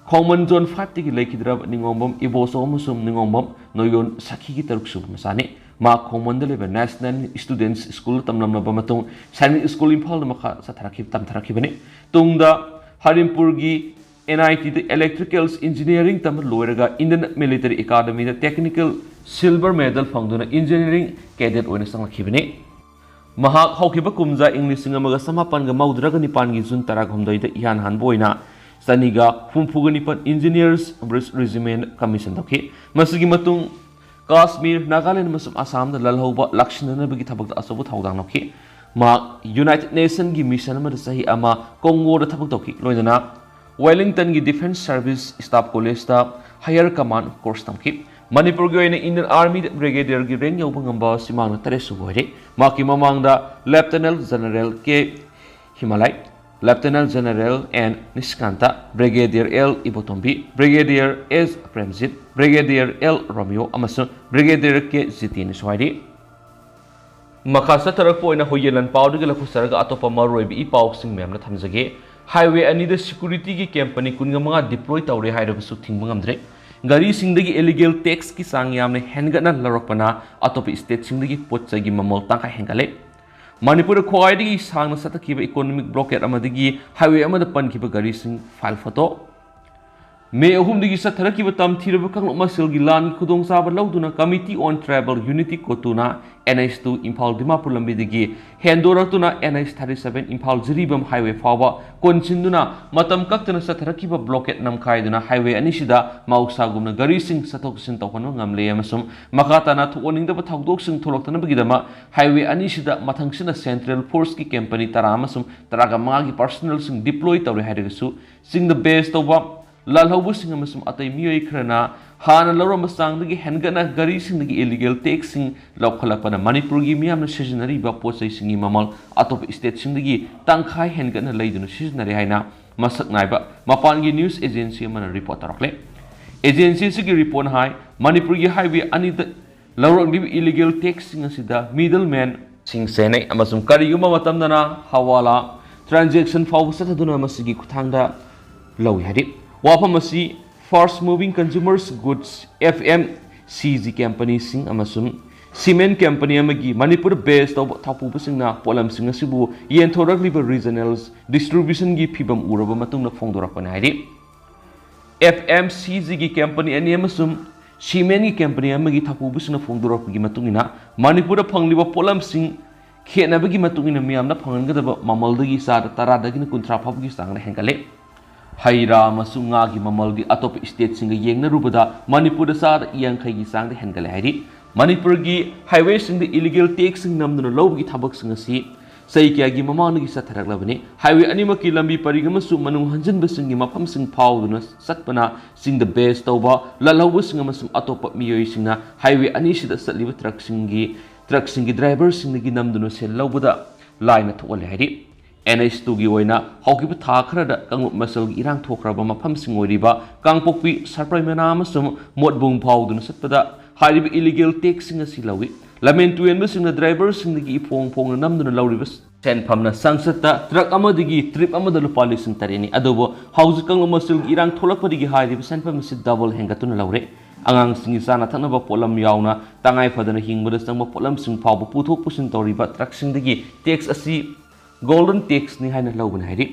ꯈꯣꯡꯃꯟ Zone five ꯇꯒꯤ ꯂꯩꯈꯤꯗ꯭ꯔꯕ ꯅꯤꯉꯣꯝꯕꯝ ꯏꯕꯣꯆꯧ ꯑꯃꯁꯨꯡ ꯅꯤꯉꯣꯝꯕꯝ ꯅꯣꯏꯌꯣꯟ ꯁꯈꯤꯒꯤ ꯇꯔꯨꯛꯁꯨꯕ ꯃꯆꯥꯅꯤ꯫ ꯃꯍꯥꯛ ꯈꯣꯡꯃꯟꯗ ꯂꯩꯕ National Students School ꯇꯝꯂꯝꯂꯕ ꯃꯇꯨꯡ ꯁꯥꯏꯅꯤꯛ School ꯏꯝꯐꯥꯜꯗ ꯃꯈꯥ ꯆꯠꯊꯔꯛꯈꯤ-, ꯇꯝꯊꯔꯛꯈꯤꯕꯅꯤ꯫ ꯇꯨꯡꯗ ꯍꯔꯤꯝꯄꯨꯔꯒꯤ N I T the Electrical Engineering ꯇꯝꯕ ꯂꯣꯏꯔꯒ Indian Military Academy ꯗ Technical Silver Medal ꯐꯪꯗꯨꯅ Engineering Cadet ꯑꯣꯏꯅ ꯆꯪꯂꯛꯈꯤꯕꯅꯤ꯫ ꯃꯍꯥꯛ ꯍꯧꯈꯤꯕ ꯀꯨꯝꯖꯥ ꯏꯪ ꯂꯤꯁꯤꯡ ꯑꯃꯒ ꯆꯃꯥꯄꯟꯒ ꯃꯧꯗ꯭ꯔꯥꯒ ꯅꯤꯄꯥꯟꯒꯤ ꯖꯨꯟ ꯇꯔꯥꯍꯨꯝꯗꯣꯏꯗ ꯏꯍꯥꯟ ꯍꯥꯟꯕ ꯑꯣꯏꯅ ꯆꯅꯤꯒ ꯍꯨꯝꯐꯨꯒ ꯅꯤꯄꯥꯟ Engineers Bridge Regiment commission ꯇꯧꯈꯤ꯫ ꯃꯁꯤꯒꯤ ꯃꯇꯨꯡ ꯀꯥꯁꯃꯤꯔ, ꯅꯥꯒꯥꯂꯦꯟ ꯑꯃꯁꯨꯡ ꯑꯁꯥꯝꯗ ꯂꯥꯜꯍꯧꯕ ꯂꯥꯛꯁꯤꯟꯅꯅꯕꯒꯤ ꯊꯕꯛꯇ ꯑꯆꯧꯕ ꯊꯧꯗꯥꯡ ꯂꯧꯈꯤ꯫ ꯃꯍꯥꯛ United Nation ꯒꯤ mission ꯑꯃꯗ ꯆꯍꯤ ꯑꯃ ꯀꯣꯡꯒꯣꯗ ꯊꯕꯛ ꯇꯧꯈꯤ, ꯂꯣꯏꯅꯅ Wellington ꯒꯤ Defence Service Staff College ꯇ Higher Command course ꯇꯝꯈꯤ꯫ ꯃꯅꯤꯄꯨꯔꯒꯤ ꯑꯣꯏꯅ Indian Army ꯗ Brigadier ꯒꯤ rank ꯌꯧꯕ ꯉꯝꯕ ꯑꯁꯤ ꯃꯍꯥꯛꯅ ꯇꯔꯦꯠ ꯁꯨꯕ ꯑꯣꯏꯔꯦ꯫ ꯃꯍꯥꯛꯀꯤ ꯃꯃꯥꯡꯗ Lieutenant General K Himalay, Lieutenant General N Nishikant, Brigadier L Ibotombi, Brigadier S Premjit, Brigadier L Romeo ꯑꯃꯁꯨꯡ Brigadier ꯀꯦ ꯖꯤꯇꯦꯟꯁꯨ ꯍꯥꯏꯔꯤ꯫ ꯃꯈꯥ ꯆꯠꯊꯔꯛꯄ ꯑꯣꯏꯅ ꯍꯨꯏꯌꯦꯟ ꯂꯥꯟꯄꯥꯎꯗꯒꯤ ꯂꯧꯈꯠꯆꯔꯒ ꯑꯇꯣꯞꯄ ꯃꯔꯨꯑꯣꯏꯕ ꯏ ꯄꯥꯎꯁꯤꯡ ꯃꯌꯥꯝꯅ ꯊꯝꯖꯒꯦ꯫ Highway ꯑꯅꯤꯗ security ꯒꯤ camp ꯄꯅꯤ ꯀꯨꯟꯒ ꯃꯉꯥ deploy ꯇꯧꯔꯦ ꯍꯥꯏꯔꯕꯁꯨ ꯊꯤꯡꯕ ꯉꯝꯗ꯭ꯔꯦ꯫ ꯒꯥꯔꯤꯁꯤꯡꯗꯒꯤ illegal tax ꯀꯤ ꯆꯥꯡ ꯌꯥꯝꯅ ꯍꯦꯟꯒꯠꯅ ꯂꯧꯔꯛꯄꯅ ꯑꯇꯣꯞꯄ state ꯁꯤꯡꯗꯒꯤ ꯄꯣꯠ ꯆꯩꯒꯤ ꯃꯃꯜ ꯇꯪꯈꯥꯏ ꯍꯦꯟꯒꯠꯂꯦ꯫ ꯃꯅꯤꯄꯨꯔꯗ ꯈ꯭ꯋꯥꯏꯗꯒꯤ ꯁꯥꯡꯅ ꯆꯠꯊꯈꯤꯕ economic blockade ꯑꯃꯗꯒꯤ highway ꯑꯃꯗ ꯄꯟꯈꯤꯕ ꯒꯥꯔꯤꯁꯤꯡ file photo꯫ ꯃꯦ ꯑꯍꯨꯝꯗꯒꯤ ꯆꯠꯊꯔꯛꯈꯤꯕ ꯇꯝꯊꯤꯔꯕ ꯀꯥꯡꯂꯨꯞ ꯃꯁꯦꯜꯒꯤ ꯂꯥꯟꯒꯤ ꯈꯨꯗꯣꯡꯆꯥꯕ ꯂꯧꯗꯨꯅ Committee on Tribal Unity, ꯀꯣꯇꯨꯅ N H two Imphal Dimapur ꯂꯝꯕꯤꯗꯒꯤ ꯍꯦꯟꯗꯣꯔꯛꯇꯨꯅ N H thirty seven Imphal Jiribam highway ꯐꯥꯎꯕ ꯀꯣꯟꯁꯤꯟꯗꯨꯅ ꯃꯇꯝ ꯀꯛꯇꯅ ꯆꯠꯊꯔꯛꯈꯤꯕ blockade ꯅꯝꯈꯥꯏꯗꯨꯅ highway ꯑꯅꯤꯁꯤꯗ ꯃꯍꯧꯁꯥꯒꯨꯝꯅ ꯒꯥꯔꯤꯁꯤꯡ ꯆꯠꯊꯣꯛ ꯆꯠꯁꯤꯟ ꯇꯧꯍꯟꯕ ꯉꯝꯂꯦ ꯑꯃꯁꯨꯡ ꯃꯈꯥ ꯇꯥꯅ ꯊꯣꯛꯍꯟꯅꯤꯡꯗꯕ ꯊꯧꯗꯣꯛꯁꯤꯡ ꯊꯣꯛꯂꯛꯇꯅꯕꯒꯤꯗꯃꯛ highway ꯑꯅꯤꯁꯤꯗ ꯃꯊꯪꯁꯤꯠꯅ Central Force ꯀꯤ camp ꯄꯅꯤ ꯇꯔꯥ ꯑꯃꯁꯨꯡ ꯇꯔꯥꯒ ꯃꯉꯥꯒꯤ personnel ꯁꯤꯡ deploy ꯇꯧꯔꯦ ꯍꯥꯏꯔꯒꯁꯨ, ꯆꯤꯡꯗ base ꯇꯧꯕ ꯂꯥꯜꯍꯧꯕꯁꯤꯡ ꯑꯃꯁꯨꯡ ꯑꯇꯩ ꯃꯤꯑꯣꯏ ꯈꯔꯅ ꯍꯥꯟꯅ ꯂꯧꯔꯝꯕ ꯆꯥꯡꯗꯒꯤ ꯍꯦꯟꯒꯠꯅ ꯒꯥꯔꯤꯁꯤꯡꯗꯒꯤ illegal tax ꯁꯤꯡ ꯂꯧꯈꯠꯂꯛꯄꯅ ꯃꯅꯤꯄꯨꯔꯒꯤ ꯃꯤꯌꯥꯝꯅ ꯁꯤꯖꯤꯟꯅꯔꯤꯕ ꯄꯣꯠ ꯆꯩꯁꯤꯡꯒꯤ ꯃꯃꯜ ꯑꯇꯣꯞꯄ state ꯁꯤꯡꯗꯒꯤ ꯇꯪꯈꯥꯏ ꯍꯦꯟꯒꯠꯅ ꯂꯩꯗꯨꯅ ꯁꯤꯖꯤꯟꯅꯔꯦ ꯍꯥꯏꯅ ꯃꯁꯛ ꯅꯥꯏꯕ ꯃꯄꯥꯟꯒꯤ news agency ꯑꯃꯅ report ꯇꯧꯔꯛꯂꯦ꯫ ꯑꯦꯖꯦꯟꯁꯤ ꯑꯁꯤꯒꯤ ꯔꯤꯄꯣꯔꯠꯅ ꯍꯥꯏ, ꯃꯅꯤꯄꯨꯔꯒꯤ ꯍꯥꯏꯋꯦ ꯑꯅꯤꯗ ꯂꯧꯔꯛꯂꯤꯕ ꯏꯂꯤꯒꯦꯜ ꯇꯦꯛꯁꯁꯤꯡ ꯑꯁꯤꯗ ꯃꯤꯗꯜ ꯃꯦꯟ ꯁꯤꯡ ꯁꯦꯟꯅꯩ ꯑꯃꯁꯨꯡ ꯀꯔꯤꯒꯨꯝꯕ ꯃꯇꯝꯗꯅ ꯍꯋꯥꯂꯥ ꯇ꯭ꯔꯥꯟꯖꯦꯛꯁꯟ ꯐꯥꯎꯕ ꯆꯠꯊꯗꯨꯅ ꯃꯁꯤꯒꯤ ꯈꯨꯠꯊꯥꯡꯗ ꯂꯧꯏ ꯍꯥꯏꯔꯤ꯫ ꯋꯥꯐꯝ ꯑꯁꯤ Fast Moving Consumers Goods, F M C G, ꯀꯝꯄꯅꯤꯁꯤꯡ ꯑꯃꯁꯨꯡ ꯁꯤꯃꯦꯟ ꯀꯝꯄꯅꯤ ꯑꯃꯒꯤ ꯃꯅꯤꯄꯨꯔꯗ ꯕꯦꯁ ꯇꯧꯕ ꯊꯥꯎ ꯄꯨꯕꯁꯤꯡꯅ ꯄꯣꯠꯂꯝꯁꯤꯡ ꯑꯁꯤꯕꯨ ꯌꯦꯟꯊꯣꯔꯛꯂꯤꯕ ꯔꯤꯖꯅꯦꯜ ꯗꯤꯁꯇ꯭ꯔꯤꯕ꯭ꯌꯨꯁꯟꯒꯤ ꯐꯤꯚꯝ ꯎꯔꯕ ꯃꯇꯨꯡꯗ ꯐꯣꯡꯗꯣꯔꯛꯄꯅꯤ ꯍꯥꯏꯔꯤ꯫ F M C G ꯀꯤ ꯀꯝꯄꯅꯤ ꯑꯅꯤ ꯑꯃꯁꯨꯡ ꯁꯤꯃꯦꯟꯒꯤ ꯀꯝꯄꯅꯤ ꯑꯃꯒꯤ ꯊꯥꯎ ꯄꯨꯕꯁꯤꯡꯅ ꯐꯣꯡꯗꯣꯔꯛꯄꯒꯤ ꯃꯇꯨꯡ ꯏꯟꯅ, ꯃꯅꯤꯄꯨꯔꯗ ꯐꯪꯂꯤꯕ ꯄꯣꯠꯂꯝꯁꯤꯡ ꯈꯦꯠꯅꯕꯒꯤ ꯃꯇꯨꯡ ꯏꯟꯅ ꯃꯤꯌꯥꯝꯅ ꯐꯪꯍꯟꯒꯗꯕ ꯃꯃꯜꯗꯒꯤ ꯆꯥꯗ ꯇꯔꯥꯗꯒꯤꯅ ꯀꯨꯟꯊ꯭ꯔꯥ ꯐꯥꯎꯕꯒꯤ ꯆꯥꯡꯗ ꯍꯦꯟꯒꯠꯂꯦ꯫ ꯍꯩ ꯔꯥ ꯑꯃꯁꯨꯡ ꯉꯥꯒꯤ ꯃꯃꯜꯗꯤ ꯑꯇꯣꯞꯄ ꯁ꯭ꯇꯦꯠꯁꯤꯡꯒ ꯌꯦꯡꯅꯔꯨꯕꯗ ꯃꯅꯤꯄꯨꯔꯗ ꯆꯥꯗ ꯌꯥꯡꯈꯩꯒꯤ ꯆꯥꯡꯗ ꯍꯦꯟꯒꯠꯂꯦ ꯍꯥꯏꯔꯤ꯫ ꯃꯅꯤꯄꯨꯔꯒꯤ ꯍꯥꯏꯋꯦꯁꯤꯡꯗ ꯏꯂꯤꯒꯦꯜ ꯇꯦꯛꯁꯁꯤꯡ ꯅꯝꯗꯨꯅ ꯂꯧꯕꯒꯤ ꯊꯕꯛꯁꯤꯡ ꯑꯁꯤ ꯆꯍꯤ ꯀꯌꯥꯒꯤ ꯃꯃꯥꯡꯗꯒꯤ ꯆꯠꯊꯔꯛꯂꯕꯅꯤ꯫ ꯍꯥꯏꯋꯦ ꯑꯅꯤꯃꯛꯀꯤ ꯂꯝꯕꯤ ꯄꯔꯤꯡ ꯑꯃꯁꯨꯡ ꯃꯅꯨꯡ ꯍꯟꯖꯤꯟꯕꯁꯤꯡꯒꯤ ꯃꯐꯝꯁꯤꯡ ꯐꯥꯎꯗꯨꯅ ꯆꯠꯄꯅ ꯆꯤꯡꯗ ꯕꯦꯁ ꯇꯧꯕ ꯂꯜꯍꯧꯕꯁꯤꯡ ꯑꯃꯁꯨꯡ ꯑꯇꯣꯞꯄ ꯃꯤꯑꯣꯏꯁꯤꯡꯅ ꯍꯥꯏꯋꯦ ꯑꯅꯤꯁꯤꯗ ꯆꯠꯂꯤꯕ ꯇ꯭ꯔꯛꯁꯤꯡꯒꯤ, ꯇ꯭ꯔꯛꯁꯤꯡꯒꯤ ꯗ꯭ꯔꯥꯏꯚꯔꯁꯤꯡꯗꯒꯤ ꯅꯝꯗꯨꯅ ꯁꯦꯜ ꯂꯧꯕꯗ ꯂꯥꯏꯅ ꯊꯣꯛꯍꯜꯂꯦ ꯍꯥꯏꯔꯤ꯫ N H two ꯒꯤ ꯑꯣꯏꯅ ꯍꯧꯈꯤꯕ ꯊꯥ ꯈꯔꯗ ꯀꯥꯡꯂꯨꯞ ꯃꯁꯦꯜꯒꯤ ꯏꯔꯥꯡ ꯊꯣꯛꯈ꯭ꯔꯕ ꯃꯐꯝꯁꯤꯡ ꯑꯣꯏꯔꯤꯕ ꯀꯥꯡꯄꯣꯛꯄꯤ, ꯁꯔꯄ꯭ꯔꯩꯃꯅꯥ ꯑꯃꯁꯨꯡ ꯃꯣꯠꯕꯨꯡ ꯐꯥꯎꯗꯨꯅ ꯆꯠꯄꯗ ꯍꯥꯏꯔꯤꯕ ꯏꯂꯤꯒꯦꯜ ꯇꯦꯛꯁꯁꯤꯡ ꯑꯁꯤ ꯂꯧꯏ꯫ ꯂꯝꯍꯦꯟ ꯇꯨꯍꯦꯟꯕꯁꯤꯡꯅ ꯗ꯭ꯔꯥꯏꯚꯔꯁꯤꯡꯗꯒꯤ ꯏꯐꯣꯡ ꯐꯣꯡꯅ ꯅꯝꯗꯨꯅ ꯂꯧꯔꯤꯕ ꯁꯦꯟꯐꯝꯅ ꯆꯥꯡꯆꯠꯇ ꯇ꯭ꯔꯛ ꯑꯃꯗꯒꯤ ꯇ꯭ꯔꯤꯞ ꯑꯃꯗ ꯂꯨꯄꯥ ꯂꯤꯁꯤꯡ ꯇꯔꯦꯠꯅꯤ꯫ ꯑꯗꯨꯕꯨ ꯍꯧꯖꯤꯛ ꯀꯥꯡꯂꯨꯞ ꯃꯁꯦꯜꯒꯤ ꯏꯔꯥꯡ ꯊꯣꯛꯂꯛꯄꯗꯒꯤ ꯍꯥꯏꯔꯤꯕ ꯁꯦꯟꯐꯝ ꯑꯁꯤ ꯗꯕꯜ ꯍꯦꯟꯒꯠꯇꯨꯅ ꯂꯧꯔꯦ꯫ ꯑꯉꯥꯡꯁꯤꯡꯒꯤ ꯆꯥꯅ ꯊꯛꯅꯕ ꯄꯣꯠꯂꯝ ꯌꯥꯎꯅ ꯇꯉꯥꯏ ꯐꯗꯅ ꯍꯤꯡꯕꯗ ꯆꯪꯕ ꯄꯣꯠꯂꯝꯁꯤꯡ ꯐꯥꯎꯕ ꯄꯨꯊꯣꯛ ꯄꯨꯁꯤꯟ ꯇꯧꯔꯤꯕ ꯇ꯭ꯔꯛꯁꯤꯡꯗꯒꯤ ꯇꯦꯛꯁ ꯑꯁꯤ ꯒꯣꯜꯗꯟ ꯇꯦꯛꯁꯅꯤ ꯍꯥꯏꯅ ꯂꯧꯒꯅꯤ ꯍꯥꯏꯔꯤ꯫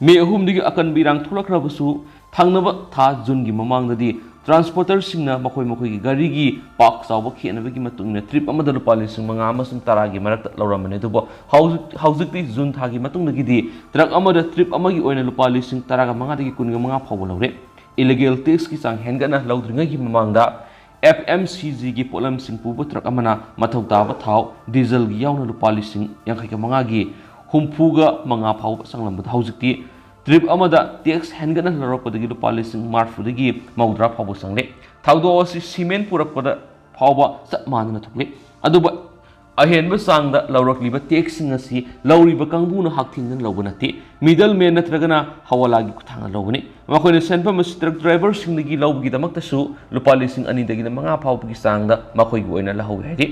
ꯃꯦ ꯑꯍꯨꯝꯗꯒꯤ ꯑꯀꯟꯕ ꯏꯔꯥꯡ ꯊꯣꯛꯂꯛꯈ꯭ꯔꯕꯁꯨ, ꯊꯪꯅꯕ ꯊꯥ ꯖꯨꯟꯒꯤ ꯃꯃꯥꯡꯗꯗꯤ ꯇ꯭ꯔꯥꯟꯁꯄꯣꯔꯇꯔꯁꯤꯡꯅ ꯃꯈꯣꯏ ꯃꯈꯣꯏꯒꯤ ꯒꯥꯔꯤꯒꯤ ꯄꯥꯛ ꯆꯥꯎꯕ ꯈꯦꯠꯅꯕꯒꯤ ꯃꯇꯨꯡ ꯏꯟꯅ ꯇ꯭ꯔꯤꯞ ꯑꯃꯗ ꯂꯨꯄꯥ ꯂꯤꯁꯤꯡ ꯃꯉꯥ ꯑꯃꯁꯨꯡ ꯇꯔꯥꯒꯤ ꯃꯔꯛꯇ ꯂꯧꯔꯝꯕꯅꯤ꯫ ꯑꯗꯨꯕꯨ ꯍꯧꯖꯤꯛ, ꯍꯧꯖꯤꯛꯇꯤ ꯖꯨꯟ ꯊꯥꯒꯤ ꯃꯇꯨꯡꯗꯒꯤꯗꯤ ꯇ꯭ꯔꯛ ꯑꯃꯗ ꯇ꯭ꯔꯤꯞ ꯑꯃꯒꯤ ꯑꯣꯏꯅ ꯂꯨꯄꯥ ꯂꯤꯁꯤꯡ ꯇꯔꯥꯒ ꯃꯉꯥꯗꯒꯤ ꯀꯨꯟꯒ ꯃꯉꯥ ꯐꯥꯎꯕ ꯂꯧꯔꯦ꯫ ꯏꯂꯤꯒꯦꯜ ꯇꯦꯛꯁꯀꯤ ꯆꯥꯡ ꯍꯦꯟꯒꯠꯅ ꯂꯧꯗ꯭ꯔꯤꯉꯩꯒꯤ ꯃꯃꯥꯡꯗ, F M C G ꯒꯤ ꯄꯣꯠꯂꯝꯁꯤꯡ ꯄꯨꯕ ꯇ꯭ꯔꯛ ꯑꯃꯅ ꯃꯊꯧ ꯇꯥꯕ ꯊꯥꯎ, ꯗꯤꯖꯜꯒꯤ ꯌꯥꯎꯅ ꯂꯨꯄꯥ ꯂꯤꯁꯤꯡ ꯌꯥꯡꯈꯩꯒ ꯃꯉꯥꯒꯤ ꯍꯨꯝꯐꯨꯒ ꯃꯉꯥ ꯐꯥꯎꯕ ꯆꯪꯂꯝꯕꯗ, ꯍꯧꯖꯤꯛꯇꯤ ꯇ꯭ꯔꯤꯞ ꯑꯃꯗ ꯇꯦꯛꯁ ꯍꯦꯟꯒꯠꯅ ꯂꯧꯔꯛꯄꯗꯒꯤ ꯂꯨꯄꯥ ꯂꯤꯁꯤꯡ ꯃꯔꯤꯐꯨꯗꯒꯤ ꯃꯧꯗ꯭ꯔꯥ ꯐꯥꯎꯕ ꯆꯪꯂꯦ꯫ ꯊꯧꯗꯣꯛ ꯑꯁꯤ ꯁꯤꯃꯦꯟ ꯄꯨꯔꯛꯄꯗ ꯐꯥꯎꯕ ꯆꯞ ꯃꯥꯟꯅꯅ ꯊꯣꯛꯂꯦ꯫ ꯑꯗꯨꯕꯨ ꯑꯍꯦꯟꯕ ꯆꯥꯡꯗ ꯂꯧꯔꯛꯂꯤꯕ ꯇꯦꯛꯁꯁꯤꯡ ꯑꯁꯤ ꯂꯧꯔꯤꯕ ꯀꯥꯡꯕꯨꯅ ꯍꯛꯊꯦꯡꯅꯅ ꯂꯧꯕ ꯅꯠꯇꯦ, ꯃꯤꯗꯜ ꯃꯦꯟ ꯅꯠꯇ꯭ꯔꯒꯅ ꯍꯋꯥꯂꯥꯒꯤ ꯈꯨꯠꯊꯥꯡꯗ ꯂꯧꯕꯅꯤ꯫ ꯃꯈꯣꯏꯅ ꯁꯦꯟꯐꯝ ꯑꯁꯤ ꯇ꯭ꯔꯛ ꯗ꯭ꯔꯥꯏꯚꯔꯁꯤꯡꯗꯒꯤ ꯂꯧꯕꯒꯤꯗꯃꯛꯇꯁꯨ ꯂꯨꯄꯥ ꯂꯤꯁꯤꯡ ꯑꯅꯤꯗꯒꯤꯅ ꯃꯉꯥ ꯐꯥꯎꯕꯒꯤ ꯆꯥꯡꯗ ꯃꯈꯣꯏꯒꯤ ꯑꯣꯏꯅ ꯂꯧꯍꯧꯏ ꯍꯥꯏꯔꯤ꯫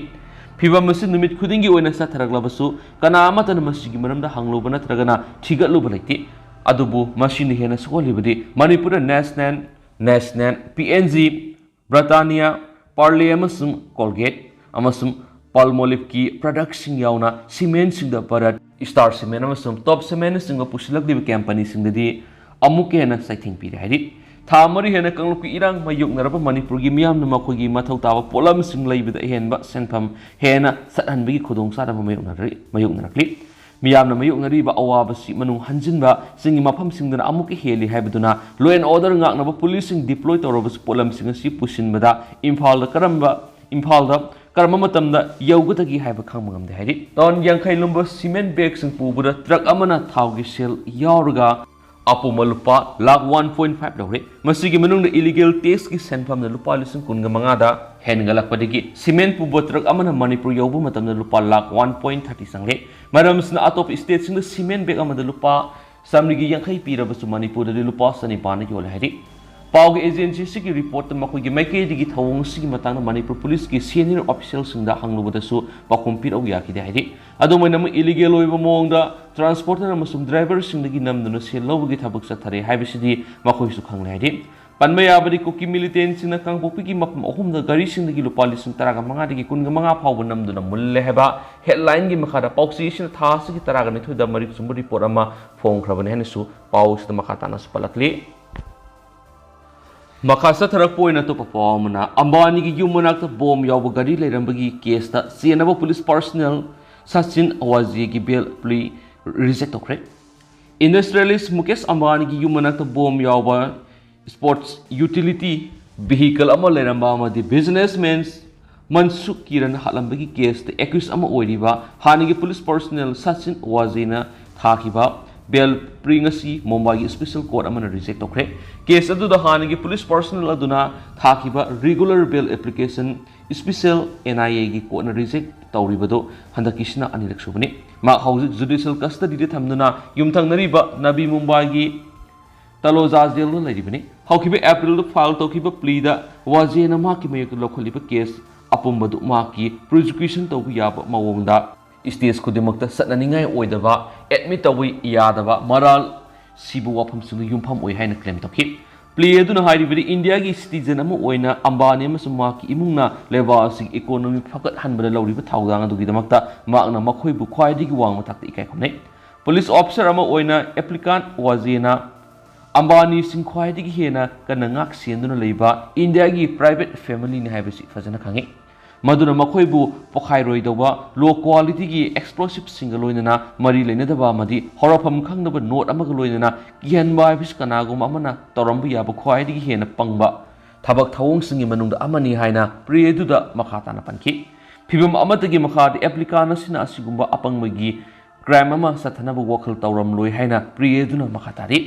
ꯐꯤꯕꯝ ꯑꯁꯤ ꯅꯨꯃꯤꯠ ꯈꯨꯗꯤꯡꯒꯤ ꯑꯣꯏꯅ ꯆꯠꯊꯔꯛꯂꯕꯁꯨ ꯀꯅꯥ ꯑꯃꯠꯇꯅ ꯃꯁꯤꯒꯤ ꯃꯔꯝꯗ ꯍꯪꯂꯨꯕ ꯅꯠꯇ꯭ꯔꯒꯅ ꯊꯤꯒꯠꯂꯨꯕ ꯂꯩꯇꯦ꯫ ꯑꯗꯨꯕꯨ ꯃꯁꯤꯅ ꯍꯦꯟꯅ ꯁꯣꯛꯍꯜꯂꯤꯕꯗꯤ ꯃꯅꯤꯄꯨꯔꯗ national, national, P N G, Britannia, Parle ꯑꯃꯁꯨꯡ ꯀꯣꯜꯒꯦꯠ ꯑꯃꯁꯨꯡ ꯄꯥꯜꯃꯣꯂꯤꯞꯀꯤ ꯄ꯭ꯔꯗꯛꯁꯤꯡ ꯌꯥꯎꯅ ꯁꯤꯃꯦꯟꯁꯤꯡꯗ ꯚꯥꯔꯠ ꯁ꯭ꯇꯥꯔ ꯁꯤꯃꯦꯟ ꯑꯃꯁꯨꯡ ꯇꯣꯞ ꯁꯤꯃꯦꯟꯅꯆꯤꯡꯕ ꯄꯨꯁꯤꯜꯂꯛꯂꯤꯕ ꯀꯝꯄꯅꯤꯁꯤꯡꯗꯗꯤ ꯑꯃꯨꯛꯀ ꯍꯦꯟꯅ ꯆꯩꯊꯦꯡ ꯄꯤꯔꯦ ꯍꯥꯏꯔꯤ꯫ ꯊꯥ ꯃꯔꯤ ꯍꯦꯟꯅ ꯀꯥꯡꯂꯨꯞꯀꯤ ꯏꯔꯥꯡ ꯃꯥꯌꯣꯛꯅꯔꯕ ꯃꯅꯤꯄꯨꯔꯒꯤ ꯃꯤꯌꯥꯝꯅ ꯃꯈꯣꯏꯒꯤ ꯃꯊꯧ ꯇꯥꯕ ꯄꯣꯠꯂꯝꯁꯤꯡ ꯂꯩꯕꯗ ꯑꯍꯦꯟꯕ ꯁꯦꯟꯐꯝ ꯍꯦꯟꯅ ꯆꯠꯍꯟꯕꯒꯤ ꯈꯨꯗꯣꯡꯆꯥꯗꯕ ꯃꯥꯌꯣꯛꯅꯔꯤ-, ꯃꯥꯌꯣꯛꯅꯔꯛꯂꯤ꯫ ꯃꯤꯌꯥꯝꯅ ꯃꯥꯌꯣꯛꯅꯔꯤꯕ ꯑꯋꯥꯕꯁꯤ ꯃꯅꯨꯡ ꯍꯟꯖꯤꯟꯕ ꯆꯤꯡꯒꯤ ꯃꯐꯝꯁꯤꯡꯗꯅ ꯑꯃꯨꯛꯀ ꯍꯦꯜꯂꯤ ꯍꯥꯏꯕꯗꯨꯅ law and order ꯉꯥꯛꯅꯕ ꯄꯨꯂꯤꯁꯁꯤꯡ deploy ꯇꯧꯔꯕꯁꯨ ꯄꯣꯠꯂꯝꯁꯤꯡ ꯑꯁꯤ ꯄꯨꯁꯤꯟꯕꯗ ꯏꯝꯐꯥꯜꯗ ꯀꯔꯝꯕ, ꯏꯝꯐꯥꯜꯗ ꯀꯔꯝꯕ ꯃꯇꯝꯗ ꯌꯧꯒꯗꯒꯦ ꯍꯥꯏꯕ ꯈꯪꯕ ꯉꯝꯗꯦ ꯍꯥꯏꯔꯤ꯫ ꯇꯟ ꯌꯥꯡꯈꯩ ꯂꯨꯝꯕ ꯁꯤꯃꯦꯟ ꯕꯦꯒꯁꯤꯡ ꯄꯨꯕꯗ ꯇ꯭ꯔꯛ ꯑꯃꯅ ꯊꯥꯎꯒꯤ ꯁꯦꯜ ꯌꯥꯎꯔꯒ ꯑꯄꯨꯝꯕ ꯂꯨꯄꯥ ꯂꯥꯈ one point five ꯂꯧꯔꯦ꯫ ꯃꯁꯤꯒꯤ ꯃꯅꯨꯡꯗ illegal taxꯀꯤ ꯁꯦꯟꯐꯝꯅ ꯂꯨꯄꯥ ꯂꯤꯁꯤꯡ ꯀꯨꯟꯒ ꯃꯉꯥꯗ ꯍꯦꯟꯒꯠꯂꯛꯄꯗꯒꯤ ꯁꯤꯃꯦꯟ ꯄꯨꯕ ꯇ꯭ꯔꯛ ꯑꯃꯅ ꯃꯅꯤꯄꯨꯔ ꯌꯧꯕ ꯃꯇꯝꯗ ꯂꯨꯄꯥ ꯂꯥꯈ one point thirty ꯆꯪꯂꯦ꯫ ꯃꯔꯝ ꯑꯁꯤꯅ ꯑꯇꯣꯞꯄ stateꯁꯤꯡꯗ ꯁꯤꯃꯦꯟ ꯕꯦꯒ ꯑꯃꯗ ꯂꯨꯄꯥ ꯆꯥꯃꯔꯤꯒꯤ ꯌꯥꯡꯈꯩ ꯄꯤꯔꯕꯁꯨ ꯃꯅꯤꯄꯨꯔꯗꯗꯤ ꯂꯨꯄꯥ ꯆꯅꯤꯄꯥꯟꯅ ꯌꯣꯜꯂꯦ ꯍꯥꯏꯔꯤ꯫ ꯄꯥꯎꯒꯤ agencyꯁꯤꯒꯤ reportꯇ ꯃꯈꯣꯏꯒꯤ ꯃꯥꯏꯀꯩꯗꯒꯤ ꯊꯧꯑꯣꯡ ꯑꯁꯤꯒꯤ ꯃꯇꯥꯡꯗ ꯃꯅꯤꯄꯨꯔ ꯄꯨꯂꯤꯁꯀꯤ senior officialꯁꯤꯡꯗ ꯍꯪꯂꯨꯕꯗꯁꯨ ꯄꯥꯎꯈꯨꯝ ꯄꯤꯔꯛꯎ ꯌꯥꯈꯤꯗꯦ ꯍꯥꯏꯔꯤ꯫ ꯑꯗꯨꯝ ꯑꯣꯏꯅꯃꯛ illegal ꯑꯣꯏꯕ ꯃꯑꯣꯡꯗ transporter ꯑꯃꯁꯨꯡ driverꯁꯤꯡꯗꯒꯤ ꯅꯝꯗꯨꯅ ꯁꯦꯜ ꯂꯧꯕꯒꯤ ꯊꯕꯛ ꯆꯠꯊꯔꯦ ꯍꯥꯏꯕꯁꯤꯗꯤ ꯃꯈꯣꯏꯁꯨ ꯈꯪꯂꯦ ꯍꯥꯏꯔꯤ꯫ ꯄꯟꯕ ꯌꯥꯕꯗꯤ ꯀꯨꯀꯤ militantꯁꯤꯡꯅ ꯀꯥꯡꯄꯣꯛꯄꯤꯒꯤ ꯃꯐꯝ ꯑꯍꯨꯝꯗ ꯒꯥꯔꯤꯁꯤꯡꯗꯒꯤ ꯂꯨꯄꯥ ꯂꯤꯁꯤꯡ ꯇꯔꯥꯒ ꯃꯉꯥꯗꯒꯤ ꯀꯨꯟꯒ ꯃꯉꯥ ꯐꯥꯎꯕ ꯅꯝꯗꯨꯅ ꯃꯨꯜꯂꯦ ꯍꯥꯏꯕ headlineꯒꯤ ꯃꯈꯥꯗ ꯄꯥꯎꯆꯦ ꯑꯁꯤꯅ ꯊꯥ ꯑꯁꯤꯒꯤ ꯇꯔꯥꯒ ꯅꯤꯊꯣꯏꯗ ꯃꯔꯤꯛ ꯆꯨꯝꯕ report ꯑꯃ ꯐꯣꯡꯈ꯭ꯔꯕꯅꯤ ꯍꯥꯏꯅꯁꯨ ꯄꯥꯎ ꯑꯁꯤꯗ ꯃꯈꯥ ꯇꯥꯅꯁꯨ ꯄꯜꯂꯛꯂꯤ꯫ ꯃꯈꯥ ꯆꯠꯊꯔꯛꯄ ꯑꯣꯏꯅ ꯑꯇꯣꯞꯄ ꯄꯥꯎ ꯑꯃꯅ, ꯑꯝꯕꯥꯅꯤꯒꯤ ꯌꯨꯝ ꯃꯅꯥꯛꯇ ꯕꯣꯝ ꯌꯥꯎꯕ ꯒꯥꯔꯤ ꯂꯩꯔꯝꯕꯒꯤ caseꯇ ꯆꯦꯟꯅꯕ police personnel Sachin ꯑꯋꯥꯖꯦꯒꯤ bail plea reject ꯇꯧꯈ꯭ꯔꯦ꯫ Industrialist ꯃꯨꯀꯦꯁ ꯑꯝꯕꯥꯅꯤꯒꯤ ꯌꯨꯝ ꯃꯅꯥꯛꯇ ꯕꯣꯝ ꯌꯥꯎꯕ sports utility vehicle ꯑꯃ ꯂꯩꯔꯝꯕ ꯑꯃꯗꯤ businessman ꯃꯟꯁꯨꯈ ꯀꯤꯔꯟ ꯍꯥꯠꯂꯝꯕꯒꯤ caseꯇ accused ꯑꯃ ꯑꯣꯏꯔꯤꯕ ꯍꯥꯟꯅꯒꯤ police personnel ꯁꯆꯤꯟ ꯑꯋꯥꯖꯦꯅ ꯊꯥꯈꯤꯕ bail plea ꯉꯁꯤ ꯃꯨꯝꯕꯥꯏꯒꯤ special court ꯑꯃꯅ reject ꯇꯧꯈ꯭ꯔꯦ꯫ Case ꯑꯗꯨꯗ ꯍꯥꯟꯅꯒꯤ police personnel ꯑꯗꯨꯅ ꯊꯥꯈꯤꯕ regular bail application Special N I A ꯒꯤ court ꯅ reject ꯇꯧꯔꯤꯕꯗꯨ ꯍꯟꯗꯛꯀꯤꯁꯤꯅ ꯑꯅꯤꯔꯛ ꯁꯨꯕꯅꯤ꯫ ꯃꯍꯥꯛ ꯍꯧꯖꯤꯛ judicial custody ꯗ ꯊꯝꯗꯨꯅ ꯌꯨꯝꯊꯪꯅꯔꯤꯕ ꯅꯕꯤ ꯃꯨꯝꯕꯥꯏꯒꯤ ꯇꯂꯣꯖꯥ jail ꯗ ꯂꯩꯔꯤꯕꯅꯤ꯫ ꯍꯧꯈꯤꯕ April ꯗ file ꯇꯧꯈꯤꯕ plea ꯗ ꯋꯥꯖꯦꯅ ꯃꯍꯥꯛꯀꯤ ꯃꯥꯌꯣꯛꯇ ꯂꯧꯈꯠꯂꯤꯕ case ꯑꯄꯨꯝꯕꯗꯨ ꯃꯍꯥꯛꯀꯤ prosecution ꯇꯧꯕ ꯌꯥꯕ ꯃꯑꯣꯡꯗ stage ꯈꯨꯗꯤꯡꯃꯛꯇ ꯆꯠꯅꯅꯤꯡꯉꯥꯏ ꯑꯣꯏꯗꯕ, admit ꯇꯧꯕ ꯌꯥꯗꯕ, ꯃꯔꯥꯜ ꯁꯤꯕ ꯋꯥꯐꯝꯁꯤꯡꯗ ꯌꯨꯝꯐꯝ ꯑꯣꯏ ꯍꯥꯏꯅ claim ꯇꯧꯈꯤ꯫ Plea ꯑꯗꯨꯅ ꯍꯥꯏꯔꯤꯕꯗꯤ ꯏꯟꯗꯤꯌꯥꯒꯤ citizen ꯑꯃ ꯑꯣꯏꯅ ꯑꯝꯕꯥꯅꯤ ꯑꯃꯁꯨꯡ ꯃꯍꯥꯛꯀꯤ ꯏꯃꯨꯡꯅ ꯂꯩꯕꯥꯛ ꯑꯁꯤꯒꯤ economy ꯐꯒꯠꯍꯟꯕꯗ ꯂꯧꯔꯤꯕ ꯊꯧꯗꯥꯡ ꯑꯗꯨꯒꯤꯗꯃꯛꯇ ꯃꯍꯥꯛꯅ ꯃꯈꯣꯏꯕꯨ ꯈ꯭ꯋꯥꯏꯗꯒꯤ ꯋꯥꯡꯕ ꯊꯥꯛꯇ ꯏꯀꯥꯏ ꯈꯨꯝꯅꯩ꯫ Police officer ꯑꯃ ꯑꯣꯏꯅ applicant ꯋꯥꯖꯦꯅ ꯑꯝꯕꯥꯅꯤꯁꯤꯡ ꯈ꯭ꯋꯥꯏꯗꯒꯤ ꯍꯦꯟꯅ ꯀꯟꯅ ꯉꯥꯛ ꯁꯦꯟꯗꯨꯅ ꯂꯩꯕ ꯏꯟꯗꯤꯌꯥꯒꯤ private family ꯅꯤ ꯍꯥꯏꯕꯁꯤ ꯐꯖꯅ ꯈꯪꯏ꯫ ꯃꯗꯨꯅ ꯃꯈꯣꯏꯕꯨ ꯄꯣꯈꯥꯏꯔꯣꯏꯗꯧꯕ low quality ꯒꯤ explosive ꯁꯤꯡꯒ ꯂꯣꯏꯅꯅ ꯃꯔꯤ ꯂꯩꯅꯗꯕ ꯑꯃꯗꯤ ꯍꯧꯔꯛꯐꯝ ꯈꯪꯗꯕ note ꯑꯃꯒ ꯂꯣꯏꯅꯅ ꯀꯤꯍꯟꯕ ꯍꯥꯏꯕꯁꯤ ꯀꯅꯥꯒꯨꯝꯕ ꯑꯃꯅ ꯇꯧꯔꯝꯕ ꯌꯥꯕ ꯈ꯭ꯋꯥꯏꯗꯒꯤ ꯍꯦꯟꯅ ꯄꯪꯕ ꯊꯕꯛ ꯊꯧꯑꯣꯡꯁꯤꯡꯒꯤ ꯃꯅꯨꯡꯗ ꯑꯃꯅꯤ ꯍꯥꯏꯅ plea ꯗꯨꯗ ꯃꯈꯥ ꯇꯥꯅ ꯄꯟꯈꯤ꯫ ꯐꯤꯚꯝ ꯑꯃꯠꯇꯒꯤ ꯃꯈꯥꯗ applicant ꯑꯁꯤꯅ ꯑꯁꯤꯒꯨꯝꯕ ꯑꯄꯪꯕꯒꯤ crime ꯑꯃ ꯆꯠꯊꯅꯕ ꯋꯥꯈꯜ ꯇꯧꯔꯝꯂꯣꯏ ꯍꯥꯏꯅ plea ꯗꯨꯅ ꯃꯈꯥ ꯇꯥꯔꯤ꯫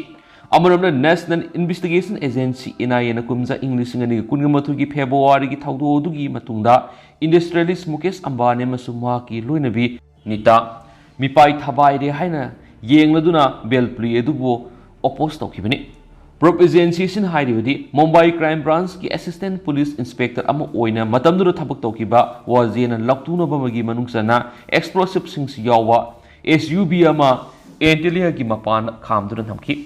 ꯑꯃꯔꯣꯝꯗ National Investigation Agency, N I A ꯅ ꯀꯨꯝꯖꯥ ꯏꯪ ꯂꯤꯁꯤꯡ ꯑꯅꯤꯒ ꯀꯨꯟꯒ ꯃꯥꯊꯣꯏꯒꯤ February ꯒꯤ ꯊꯧꯗꯣꯛ ꯑꯗꯨꯒꯤ ꯃꯇꯨꯡꯗ industrialist ꯃꯨꯀꯦꯁ ꯑꯝꯕꯥꯅꯤ ꯑꯃꯁꯨꯡ ꯃꯍꯥꯛꯀꯤ ꯂꯣꯏꯅꯕꯤ ꯅꯤꯇꯥ ꯃꯤꯄꯥꯏ ꯊꯕꯥꯏꯔꯦ ꯍꯥꯏꯅ ꯌꯦꯡꯂꯗꯨꯅ bail plea ꯑꯗꯨꯕꯨ oppose ꯇꯧꯈꯤꯕꯅꯤ꯫ Proof Agency ꯑꯁꯤꯅ ꯍꯥꯏꯔꯤꯕꯗꯤ ꯃꯨꯝꯕꯥꯏ Crime Branch ꯀꯤ assistant police inspector ꯑꯃ ꯑꯣꯏꯅ ꯃꯇꯝꯗꯨꯗ ꯊꯕꯛ ꯇꯧꯈꯤꯕ ꯋꯥꯖꯦꯅ ꯂꯧꯇꯨꯅꯕ ꯑꯃꯒꯤ ꯃꯅꯨꯡ ꯆꯟꯅ explosive ꯁꯤꯡꯁꯤ ꯌꯥꯎꯕ S U V ꯑꯃ Antalya ꯒꯤ ꯃꯄꯥꯟꯗ ꯈꯥꯝꯗꯨꯅ ꯊꯝꯈꯤ꯫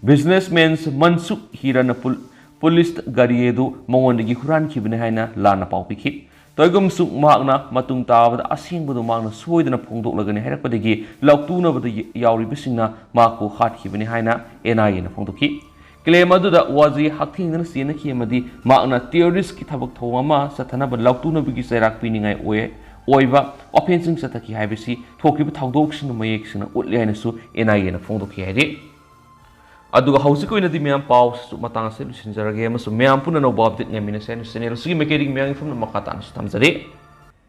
Businessman ꯃꯟꯁꯨꯈ ꯍꯤꯔꯥꯅ ꯄꯨꯜ-, police ꯒꯥꯔꯤ ꯑꯗꯨ ꯃꯉꯣꯟꯗꯒꯤ ꯍꯨꯔꯥꯟꯈꯤꯕꯅꯤ ꯍꯥꯏꯅ ꯂꯥꯟꯅ ꯄꯥꯎ ꯄꯤꯈꯤ꯫ ꯇꯧꯏꯒꯨꯝꯁꯨꯡ ꯃꯍꯥꯛꯅ ꯃꯇꯨꯡ ꯇꯥꯕꯗ ꯑꯁꯦꯡꯕꯗꯨ ꯃꯍꯥꯛꯅ ꯁꯣꯏꯗꯅ ꯐꯣꯡꯗꯣꯛꯂꯒꯅꯤ ꯍꯥꯏꯔꯛꯄꯗꯒꯤ ꯂꯧꯇꯨꯅꯕꯗ ꯌ-, ꯌꯥꯎꯔꯤꯕꯁꯤꯡꯅ ꯃꯍꯥꯛꯄꯨ ꯍꯥꯠꯈꯤꯕꯅꯤ ꯍꯥꯏꯅ N I A ꯅ ꯐꯣꯡꯗꯣꯛꯈꯤ꯫ Claim ꯑꯗꯨꯗ ꯋꯥꯖꯤ ꯍꯛꯊꯦꯡꯅꯅ ꯆꯦꯟꯅꯈꯤ ꯑꯃꯗꯤ ꯃꯍꯥꯛꯅ terrorist ꯀꯤ ꯊꯕꯛ ꯊꯧꯑꯣꯡ ꯑꯃ ꯆꯠꯊꯅꯕ ꯂꯧꯇꯨꯅꯕꯒꯤ ꯆꯩꯔꯥꯛ ꯄꯤꯅꯤꯡꯉꯥꯏ ꯑꯣꯏ-, ꯑꯣꯏꯕ offence ꯁꯤꯡ ꯆꯠꯊꯈꯤ ꯍꯥꯏꯕꯁꯤ ꯊꯣꯛꯈꯤꯕ ꯊꯧꯗꯣꯛꯁꯤꯡꯅ ꯃꯌꯦꯛ ꯁꯦꯡꯅ ꯎꯠꯂꯦ ꯍꯥꯏꯅꯁꯨ N I A ꯅ ꯐꯣꯡꯗꯣꯛꯈꯤ ꯍꯥꯏꯔꯤ꯫ ꯑꯗꯨꯒ ꯍꯧꯖꯤꯛꯀꯤ ꯑꯣꯏꯅꯗꯤ ꯃꯌꯥꯝ ꯄꯥꯎꯁꯨ ꯃꯇꯥꯡ ꯑꯁꯤꯗ ꯂꯣꯏꯁꯤꯟꯖꯔꯒꯦ ꯑꯃꯁꯨꯡ ꯃꯌꯥꯝ ꯄꯨꯟꯅ ꯑꯅꯧꯕ update ꯉꯥꯏꯃꯤꯟꯅꯁꯦ ꯍꯥꯏꯅ channel ꯑꯁꯤꯒꯤ ꯃꯥꯏꯀꯩꯗꯒꯤ ꯃꯌꯥꯝꯒꯤ ꯐꯝꯅ ꯃꯈꯥ ꯇꯥꯅꯁꯨ ꯊꯝꯖꯔꯤ꯫